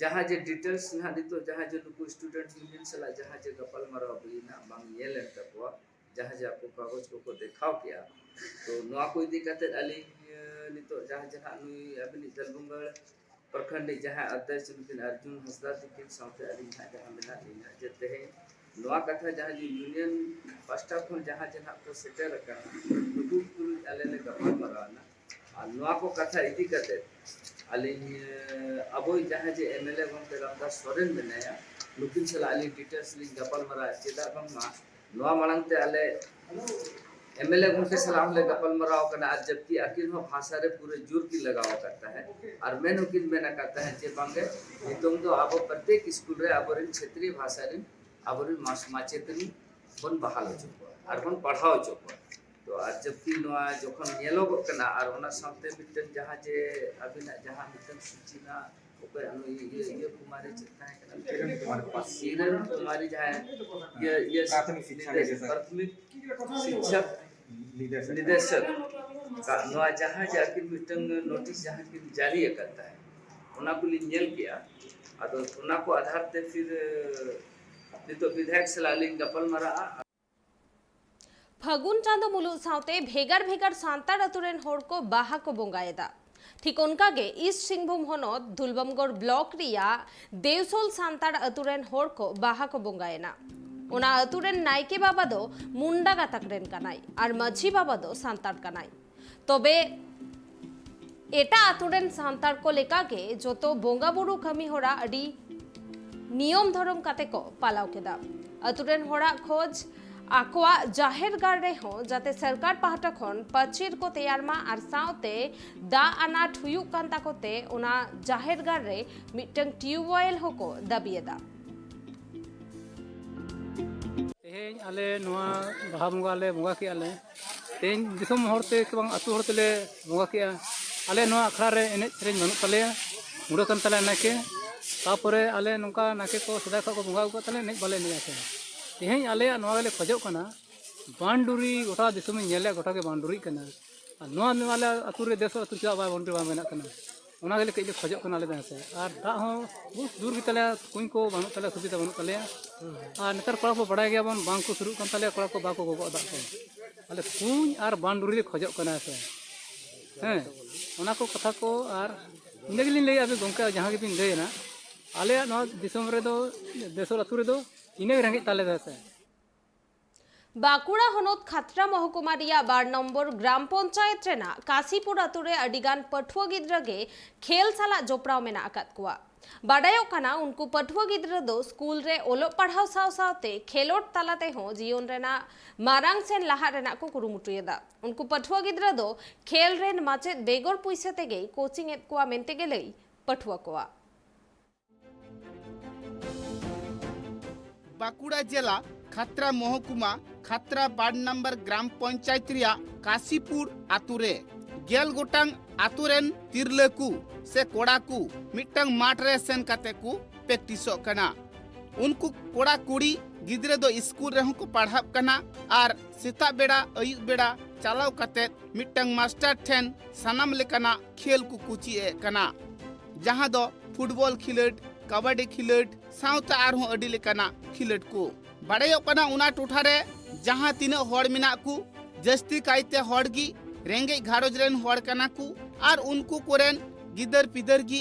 ᱡᱟᱦᱟᱸ ᱡᱮ ᱰᱤᱴᱮᱞᱥ ᱱᱟᱦᱟᱜ ᱱᱤᱛᱚᱜ ᱡᱟᱦᱟᱸ ᱡᱮ ᱱᱩᱠᱩ ᱥᱴᱩᱰᱮᱱᱴ ᱤᱭᱩᱱᱤᱭᱚᱱ ᱥᱟᱞᱟᱜ ᱡᱟᱦᱟᱸ ᱡᱮ ᱜᱟᱯᱟᱞᱢᱟᱨᱟᱣ ᱦᱩᱭᱱᱟ, ᱵᱟᱝ ᱧᱮᱞ ᱮᱱ ᱛᱟᱠᱚᱣᱟ, ᱡᱟᱦᱟᱸ ᱡᱮ ᱟᱠᱚ ᱠᱟᱜᱚᱡᱽ ᱠᱚᱠᱚ ᱫᱮᱠᱷᱟᱣ ᱠᱮᱜᱼᱟ, ᱛᱚ ᱱᱚᱣᱟ ᱠᱚ ᱤᱫᱤ ᱠᱟᱛᱮ ᱟᱹᱞᱤᱧ, ᱮ, ᱱᱤᱛᱚᱜ ᱡᱟᱦᱟᱸ ᱡᱮ ᱱᱟᱦᱟᱜ ᱱᱩᱭ ᱟᱹᱵᱤᱱᱤᱡ ᱫᱟᱞᱵᱩᱝᱜᱟᱲ ᱯᱨᱚᱠᱷᱚᱸᱰ ᱨᱤᱱᱤᱡ ᱡᱟᱦᱟᱸᱭ ᱟᱫᱽᱫᱷᱚᱠᱥ ᱱᱩᱠᱤᱱ ᱟᱨᱡᱩᱱ ᱦᱟᱸᱥᱫᱟ ᱛᱟᱹᱠᱤᱱ ᱥᱟᱶᱛᱮ ᱟᱹᱞᱤᱧ ᱦᱟᱸᱜ ᱡᱟᱦᱟᱸ ᱢᱮᱱᱟᱜ ᱞᱤᱧᱟ, ᱡᱮ ᱛᱮᱦᱮᱧ ᱱᱚᱣᱟ ᱠᱟᱛᱷᱟ ᱡᱟᱦᱟᱸ ᱡᱮ ᱤᱭᱩᱱᱤᱭᱚᱱ ᱯᱟᱥᱴᱟ ᱠᱷᱚᱱ ᱡᱟᱦᱟᱸ ᱡᱮ ᱱᱟᱦᱟᱜ ᱠᱚ ᱥᱮᱴᱮᱨ ᱟᱠᱟᱱᱟ, ᱱᱩᱠᱩ ᱠᱚ ᱛᱩᱞᱩᱡ ᱟᱞᱮ ᱞᱮ ᱜᱟᱯᱟᱞ ᱢᱟᱨᱟᱣ ᱮᱱᱟ᱾ ᱟᱨ ᱱᱚᱣᱟ ᱠᱚ ᱠᱟᱛᱷᱟ ᱤᱫᱤ ᱠᱟᱛᱮ ᱟᱹᱞᱤᱧ, ᱮ, ᱟᱵᱚᱭᱤᱡ ᱡᱟᱦᱟᱸᱭ ᱡᱮ ᱮᱢ ᱮᱞ ᱮ ᱜᱚᱢᱠᱮ ᱨᱟᱢᱫᱟᱥ ᱥᱚᱨᱮᱱ ᱢᱮᱱᱟᱭᱟ, ᱱᱩᱠᱤᱱ ᱥᱟᱞᱟᱜ ᱟᱹᱞᱤᱧ ᱰᱤᱴᱮᱞᱥ ᱞᱤᱧ ᱜᱟᱯᱟᱞ ᱢᱟᱨᱟᱣᱟ᱾ ᱪᱮᱫᱟᱜ ᱵᱟᱝᱢᱟ ᱱᱚᱣᱟ ᱢᱟᱲᱟᱝ ᱛᱮ ᱟᱞᱮ ᱮᱢ ᱮᱞ ᱮ ᱜᱚᱢᱠᱮ ᱥᱟᱞᱟᱜ ᱦᱚᱸᱞᱮ ᱜᱟᱯᱟᱞ ᱢᱟᱨᱟᱣ ᱠᱟᱱᱟ, ᱟᱨ ᱡᱚᱵᱠᱤ ᱟᱹᱠᱤᱱ ᱦᱚᱸ ᱵᱷᱟᱥᱟ ᱨᱮ ᱯᱩᱨᱟᱹ ᱡᱳᱨ ᱠᱤᱱ ᱞᱟᱜᱟᱣ ᱟᱠᱟᱫ ᱛᱟᱦᱮᱸᱫ᱾ ᱟᱨ ᱢᱮᱱ ᱦᱚᱸᱠᱤᱱ ᱢᱮᱱ ᱟᱠᱟᱫ ᱛᱟᱦᱮᱸᱫ ᱡᱮ ᱵᱟᱝᱜᱮ, ᱱᱤᱛᱚᱝ ᱫᱚ ᱟᱵᱚ ᱯᱨᱚᱛᱮᱠ ᱥᱠᱩᱞ ᱨᱮ ᱟᱵᱚᱨᱮᱱ ᱪᱷᱟᱹᱛᱨᱤ ᱵᱷᱟᱥᱟ ᱨᱮᱱ ᱟᱵᱚᱨᱮᱱ ᱢᱟᱥ-, ᱢᱟᱪᱮᱛᱟᱹᱱᱤ ᱵᱚᱱ ᱵᱟᱦᱟᱞ ᱦᱚᱪᱚ ᱠᱚᱣᱟ ᱟᱨ ᱵᱚᱱ ᱯᱟᱲᱦᱟᱣ ᱦᱚᱪᱚ ᱠᱚᱣᱟ᱾ ᱛᱚ ᱟᱨ ᱡᱟᱹᱥᱛᱤ ᱱᱚᱣᱟ ᱡᱚᱠᱷᱚᱱ ᱧᱮᱞᱚᱜᱚᱜ ᱠᱟᱱᱟ, ᱟᱨ ᱚᱱᱟ ᱥᱟᱶᱛᱮ ᱢᱤᱫᱴᱮᱱ ᱡᱟᱦᱟᱸ ᱡᱮ ᱟᱹᱵᱤᱱᱟᱜ ᱡᱟᱦᱟᱸ ᱢᱤᱫᱴᱮᱱ ᱥᱩᱪᱤ ᱨᱮᱱᱟᱜ ᱚᱠᱚᱭ ᱱᱩᱭ ᱤᱭᱟᱹ, ᱤᱭᱟᱹ ᱠᱩᱢᱟᱨᱤ ᱪᱮᱫ ᱛᱟᱦᱮᱸ ᱠᱟᱱᱟ? ᱠᱤᱨᱚᱱ ᱠᱩᱢᱟᱨᱤ ᱯᱟᱥ᱾ ᱠᱤᱨᱚᱱ ᱠᱩᱢᱟᱨᱤ ᱡᱟᱦᱟᱸᱭ ᱤᱭᱟᱹ, ᱤᱭᱟᱹ ᱯᱨᱟᱛᱷᱚᱢᱤᱠ ᱥᱤᱠᱠᱷᱟ ᱱᱤᱫᱮᱥ, ᱱᱤᱫᱮᱥᱚᱠ᱾ ᱯᱨᱟᱛᱷᱚᱢᱤᱠ ᱥᱤᱠᱠᱷᱟ ᱱᱤᱫᱮᱥᱚᱠ᱾ ᱱᱤᱫᱮᱥᱚᱠ᱾ ᱱᱚᱣᱟ ᱡᱟᱦᱟᱸ ᱡᱮ ᱟᱹᱠᱤᱱ ᱢᱤᱫᱴᱟᱝ ᱱᱳᱴᱤᱥ ᱡᱟᱦᱟᱸ ᱠᱤᱱ ᱡᱟᱹᱨᱤ ᱟᱠᱟᱫ ᱛᱟᱦᱮᱸᱫ, ᱚᱱᱟ ᱠᱚᱞᱤᱧ ᱧᱮᱞ ᱠᱮᱜᱼᱟ᱾ ᱟᱫᱚ ᱚᱱᱟ ᱠᱚ ᱟᱫᱷᱟᱨ ᱛᱮ ᱯᱷᱤᱨ ᱱᱤᱛᱚᱜ ᱵᱤᱫᱷᱟᱭᱚᱠ ᱥᱟᱞᱟᱜ ᱞᱤᱧ ᱜᱟᱯᱟᱞ ᱢᱟᱨᱟᱜᱼᱟ᱾ ᱯᱷᱟᱹᱜᱩᱱ ᱪᱟᱸᱫᱚ ᱢᱩᱞᱩᱜ ᱥᱟᱶᱛᱮ ᱵᱷᱮᱜᱟᱨ ᱵᱷᱮᱜᱟᱨ ᱥᱟᱱᱛᱟᱲ ᱟᱹᱛᱩ ᱨᱮᱱ ᱦᱚᱲ ᱠᱚ ᱵᱟᱦᱟ ᱠᱚ ᱵᱚᱸᱜᱟᱭᱮᱫᱟ᱾ ᱴᱷᱤᱠ ᱚᱱᱠᱟ ᱜᱮ ᱤᱥᱴ ᱥᱤᱝᱵᱷᱩᱢ ᱦᱚᱱᱚᱛ ᱫᱷᱩᱞᱵᱟᱢᱜᱚᱲ ᱵᱞᱚᱠ ᱨᱮᱭᱟᱜ ᱫᱮᱣᱥᱳᱞ ᱥᱟᱱᱛᱟᱲ ᱟᱹᱛᱩ ᱨᱮᱱ ᱦᱚᱲ ᱠᱚ ᱵᱟᱦᱟ ᱠᱚ ᱵᱚᱸᱜᱟᱭᱮᱱᱟ᱾ ᱚᱱᱟ ᱟᱹᱛᱩ ᱨᱮᱱ ᱱᱟᱭᱠᱮ ᱵᱟᱵᱟ ᱫᱚ ᱢᱩᱱᱰᱟ ᱜᱟᱛᱟᱠ ᱨᱮᱱ ᱠᱟᱱᱟᱭ ᱟᱨ ᱢᱟᱹᱡᱷᱤ ᱵᱟᱵᱟ ᱫᱚ ᱥᱟᱱᱛᱟᱲ ᱠᱟᱱᱟᱭ᱾ ᱛᱚᱵᱮ ᱮᱴᱟᱜ ᱟᱹᱛᱩ ᱨᱮᱱ ᱥᱟᱱᱛᱟᱲ ᱠᱚ ᱞᱮᱠᱟᱜᱮ ᱡᱚᱛᱚ ᱵᱚᱸᱜᱟ ᱵᱩᱨᱩ ᱠᱟᱹᱢᱤ ᱦᱚᱨᱟ ᱟᱹᱰᱤ ᱱᱤᱭᱚᱢ ᱫᱷᱚᱨᱚᱢ ᱠᱟᱛᱮ ᱠᱚ ᱯᱟᱞᱟᱣ ᱠᱮᱫᱟ᱾ ᱟᱹᱛᱩ ᱨᱮᱱ ᱦᱚᱲᱟᱜ ᱠᱷᱚᱡᱽ ᱟᱠᱚᱣᱟᱜ ᱡᱟᱦᱮᱨ ᱜᱟᱲ ᱨᱮᱦᱚᱸ ᱡᱟᱛᱮ ᱥᱚᱨᱠᱟᱨ ᱯᱟᱦᱴᱟ ᱠᱷᱚᱱ ᱯᱟᱹᱪᱤᱨ ᱠᱚ ᱛᱮᱭᱟᱨ ᱢᱟ ᱟᱨ ᱥᱟᱶᱛᱮ ᱫᱟᱜ ᱟᱱᱟᱴ ᱦᱩᱭᱩᱜ ᱠᱟᱱ ᱛᱟᱠᱚ ᱛᱮ ᱚᱱᱟ ᱡᱟᱦᱮᱨ ᱜᱟᱲ ᱨᱮ ᱢᱤᱫᱴᱟᱝ ᱴᱤᱭᱩᱵᱽᱣᱮᱞ ᱦᱚᱸᱠᱚ ᱫᱟᱹᱵᱤᱭᱮᱫᱟ᱾ ᱛᱮᱦᱮᱧ ᱟᱞᱮ ᱱᱚᱣᱟ ᱵᱟᱦᱟ ᱵᱚᱸᱜᱟ ᱞᱮ ᱵᱚᱸᱜᱟ ᱠᱮᱜᱼᱟ ᱞᱮ᱾ ᱛᱮᱦᱮᱧ ᱫᱤᱥᱚᱢ ᱦᱚᱲ ᱛᱮ ᱥᱮ ᱵᱟᱝ ᱟᱹᱛᱩ ᱦᱚᱲ ᱛᱮᱞᱮ ᱵᱚᱸᱜᱟ ᱠᱮᱜᱼᱟ᱾ ᱟᱞᱮ ᱱᱚᱣᱟ ᱟᱠᱷᱲᱟ ᱨᱮ ᱮᱱᱮᱡ ᱥᱮᱨᱮᱧ ᱵᱟᱹᱱᱩᱜ ᱛᱟᱞᱮᱭᱟ, ᱢᱩᱰᱟᱹ ᱠᱟᱱ ᱛᱟᱞᱮᱭᱟ ᱱᱟᱭᱠᱮ᱾ ᱛᱟᱯᱚᱨᱮ ᱟᱞᱮ ᱱᱚᱝᱠᱟ ᱱᱟᱭᱠᱮ ᱠᱚ ᱥᱮᱫᱟᱭ ᱠᱷᱚᱱ ᱠᱚ ᱵᱚᱸᱜᱟ ᱟᱹᱜᱩ ᱠᱟᱜ ᱛᱟᱞᱮ, ᱮᱱᱮᱡ ᱵᱟᱞᱮ ᱮᱱᱮᱡ ᱟᱠᱟᱫᱟ᱾ ᱛᱮᱦᱮᱧ ᱟᱞᱮᱭᱟᱜ ᱱᱚᱣᱟ ᱜᱮᱞᱮ ᱠᱷᱚᱡᱚᱜ ᱠᱟᱱᱟ, ᱵᱟᱱᱰᱩᱨᱤ ᱜᱚᱴᱟ ᱫᱤᱥᱚᱢᱤᱧ ᱧᱮᱞ ᱞᱮᱜᱼᱟ, ᱜᱚᱴᱟ ᱜᱮ ᱵᱟᱱᱰᱩᱨᱤᱜ ᱠᱟᱱᱟ᱾ ᱟᱨ ᱱᱚᱣᱟ ᱱᱚᱣᱟ ᱟᱞᱮ ᱟᱹᱛᱩ ᱨᱮ ᱫᱮᱥ ᱟᱹᱛᱩ ᱪᱮᱫᱟᱜ ᱵᱟᱭ ᱵᱟᱱᱰᱩᱨᱤ ᱵᱟᱝ ᱵᱮᱱᱟᱜ ᱠᱟᱱᱟ? ᱚᱱᱟ ᱜᱮᱞᱮ ᱠᱟᱹᱡ ᱞᱮ ᱠᱷᱚᱡᱚᱜ ᱠᱟᱱᱟ ᱟᱞᱮ ᱫᱚ ᱦᱮᱸᱥᱮ᱾ ᱟᱨ ᱫᱟᱜ ᱦᱚᱸ ᱵᱚᱦᱩᱛ ᱫᱩᱨ ᱜᱮᱛᱟᱞᱮᱭᱟ, ᱠᱩᱧ ᱠᱚ ᱵᱟᱹᱱᱩᱜ ᱛᱟᱞᱮᱭᱟ, ᱥᱩᱵᱤᱫᱷᱟ ᱵᱟᱹᱱᱩᱜ ᱛᱟᱞᱮᱭᱟ᱾ ᱟᱨ ᱱᱮᱛᱟᱨ ᱠᱚᱲᱟ ᱠᱚ ᱵᱟᱲᱟᱭ ᱜᱮᱭᱟ ᱵᱚᱱ, ᱵᱟᱝ ᱠᱚ ᱥᱩᱨᱩᱜ ᱠᱟᱱ ᱛᱟᱞᱮᱭᱟ, ᱠᱚᱲᱟ ᱠᱚ ᱵᱟᱠᱚ ᱜᱚᱜᱚᱜᱼᱟ ᱫᱟᱜ ᱠᱚ᱾ ᱟᱞᱮ ᱠᱩᱧ ᱟᱨ ᱵᱟᱱᱰᱩᱨᱤ ᱞᱮ ᱠᱷᱚᱡᱚᱜ ᱠᱟᱱᱟ ᱦᱮᱸᱥᱮ᱾ ᱦᱮᱸ, ᱚᱱᱟ ᱠᱚ ᱠᱟᱛᱷᱟ ᱠᱚ ᱟᱨ ᱤᱱᱟᱹ ᱜᱮᱞᱤᱧ ᱞᱟᱹᱭᱟ, ᱟᱵᱤᱱ ᱜᱚᱢᱠᱮ ᱡᱟᱦᱟᱸ ᱜᱮᱵᱤᱱ ᱞᱟᱹᱭᱮᱱᱟ, ᱟᱞᱮᱭᱟᱜ ᱱᱚᱣᱟ ᱫᱤᱥᱚᱢ ᱨᱮᱫᱚ, ᱫᱮᱥᱚᱞ ᱟᱹᱛᱩ ᱨᱮᱫᱚ ᱤᱱᱟᱹ ᱜᱮ ᱨᱮᱸᱜᱮᱡ ᱛᱟᱞᱮ ᱫᱚ ᱦᱮᱸᱥᱮ᱾ ᱵᱟᱸᱠᱩᱲᱟ ᱦᱚᱱᱚᱛ ᱠᱷᱟᱛᱲᱟ ᱢᱚᱦᱠᱩᱢᱟ ᱨᱮᱭᱟᱜ ᱵᱟᱨ ᱱᱚᱢᱵᱚᱨ ᱜᱨᱟᱢ ᱯᱚᱧᱪᱟᱭᱮᱛ ᱨᱮᱱᱟᱜ ᱠᱟᱥᱤᱯᱩᱨ ᱟᱛᱳ ᱨᱮ ᱟᱹᱰᱤ ᱜᱟᱱ ᱯᱟᱹᱴᱷᱩᱣᱟᱹ ᱜᱤᱫᱽᱨᱟᱹ ᱜᱮ ᱠᱷᱮᱞ ᱥᱟᱞᱟᱜ ᱡᱚᱯᱲᱟᱣ ᱢᱮᱱᱟᱜ ᱟᱠᱟᱫ ᱠᱚᱣᱟ᱾ ᱵᱟᱰᱟᱭᱚᱜ ᱠᱟᱱᱟ, ᱩᱱᱠᱩ ᱯᱟᱹᱴᱷᱩᱣᱟᱹ ᱜᱤᱫᱽᱨᱟᱹ ᱫᱚ ᱥᱠᱩᱞ ᱨᱮ ᱚᱞᱚᱜ ᱯᱟᱲᱦᱟᱣ ᱥᱟᱶ ᱥᱟᱶᱛᱮ ᱠᱷᱮᱞᱳᱰ ᱛᱟᱞᱟ ᱛᱮᱦᱚᱸ ᱡᱤᱭᱚᱱ ᱨᱮᱱᱟᱜ ᱢᱟᱨᱟᱝ ᱥᱮᱱ ᱞᱟᱦᱟᱜ ᱨᱮᱱᱟᱜ ᱠᱚ ᱠᱩᱨᱩᱢᱩᱴᱩᱭᱮᱫᱟ᱾ ᱩᱱᱠᱩ ᱯᱟᱹᱴᱷᱩᱣᱟᱹ ᱜᱤᱫᱽᱨᱟᱹ ᱫᱚ ᱠᱷᱮᱞ ᱨᱮᱱ ᱢᱟᱪᱮᱫ ᱵᱮᱜᱚᱨ ᱯᱩᱭᱥᱟᱹ ᱛᱮᱜᱮᱭ ᱠᱳᱪᱤᱝ ᱮᱫ ᱠᱚᱣᱟ ᱢᱮᱱᱛᱮ ᱜᱮ ᱞᱟᱹᱭ ᱯᱟᱹᱴᱷᱩᱣᱟᱹ ᱠᱚᱣᱟᱜ᱾ ᱵᱟᱸᱠᱩᱲᱟ ᱡᱮᱞᱟ ᱠᱷᱟᱛᱲᱟ ᱢᱚᱦᱠᱩᱢᱟ ᱠᱷᱟᱛᱲᱟ ᱵᱟᱨ ᱱᱟᱢᱵᱟᱨ ᱜᱨᱟᱢ ᱯᱚᱧᱪᱟᱭᱮᱛ ᱨᱮᱭᱟᱜ ᱠᱟᱥᱤᱯᱩᱨ ᱟᱛᱳ ᱨᱮ ᱜᱮᱞ ᱜᱚᱴᱟᱝ ᱟᱛᱳ ᱨᱮᱱ ᱛᱤᱨᱞᱟᱹ ᱠᱚ ᱥᱮ ᱠᱚᱲᱟ ᱠᱚ ᱢᱤᱫᱴᱟᱝ ᱢᱟᱴᱷ ᱨᱮ ᱥᱮᱱ ᱠᱟᱛᱮ ᱠᱚ ᱯᱨᱮᱠᱴᱤᱥᱚᱜ ᱠᱟᱱᱟ᱾ ᱩᱱᱠᱩ ᱠᱚᱲᱟ ᱠᱩᱲᱤ ᱜᱤᱫᱽᱨᱟᱹ ᱫᱚ ᱥᱠᱩᱞ ᱨᱮᱦᱚᱸ ᱠᱚ ᱯᱟᱲᱦᱟᱜ ᱠᱟᱱᱟ ᱟᱨ ᱥᱮᱛᱟᱜ ᱵᱮᱲᱟ ᱟᱹᱭᱩᱵ ᱵᱮᱲᱟ ᱪᱟᱞᱟᱣ ᱠᱟᱛᱮ ᱢᱤᱫᱴᱟᱝ ᱢᱟᱥᱴᱟᱨ ᱴᱷᱮᱱ ᱥᱟᱱᱟᱢ ᱞᱮᱠᱟᱱᱟᱜ ᱠᱷᱮᱞ ᱠᱚᱠᱚ ᱪᱮᱫ ᱮᱫ ᱠᱟᱱᱟ, ᱡᱟᱦᱟᱸ ᱫᱚ ᱯᱷᱩᱴᱵᱚᱞ ᱠᱷᱮᱞᱳᱰ, ᱠᱟᱵᱟᱰᱤ ᱠᱷᱮᱞᱳᱰ ᱥᱟᱶᱛᱮ ᱟᱨᱦᱚᱸ ᱟᱹᱰᱤ ᱞᱮᱠᱟᱱᱟᱜ ᱠᱷᱮᱞᱳᱰ ᱠᱚ᱾ ᱵᱟᱲᱟᱭᱚᱜ ᱠᱟᱱᱟ, ᱚᱱᱟ ᱴᱚᱴᱷᱟ ᱨᱮ ᱡᱟᱦᱟᱸ ᱛᱤᱱᱟᱹᱜ ᱦᱚᱲ ᱢᱮᱱᱟᱜ ᱠᱚ, ᱡᱟᱹᱥᱛᱤ ᱠᱟᱭᱛᱮ ᱦᱚᱲ ᱜᱮ ᱨᱮᱸᱜᱮᱡ ᱜᱷᱟᱨᱚᱸᱡᱽ ᱨᱮᱱ ᱦᱚᱲ ᱠᱟᱱᱟ ᱠᱚ ᱟᱨ ᱩᱱᱠᱩ ᱠᱚᱨᱮᱱ ᱜᱤᱫᱟᱹᱨ ᱯᱤᱫᱟᱹᱨ ᱜᱮ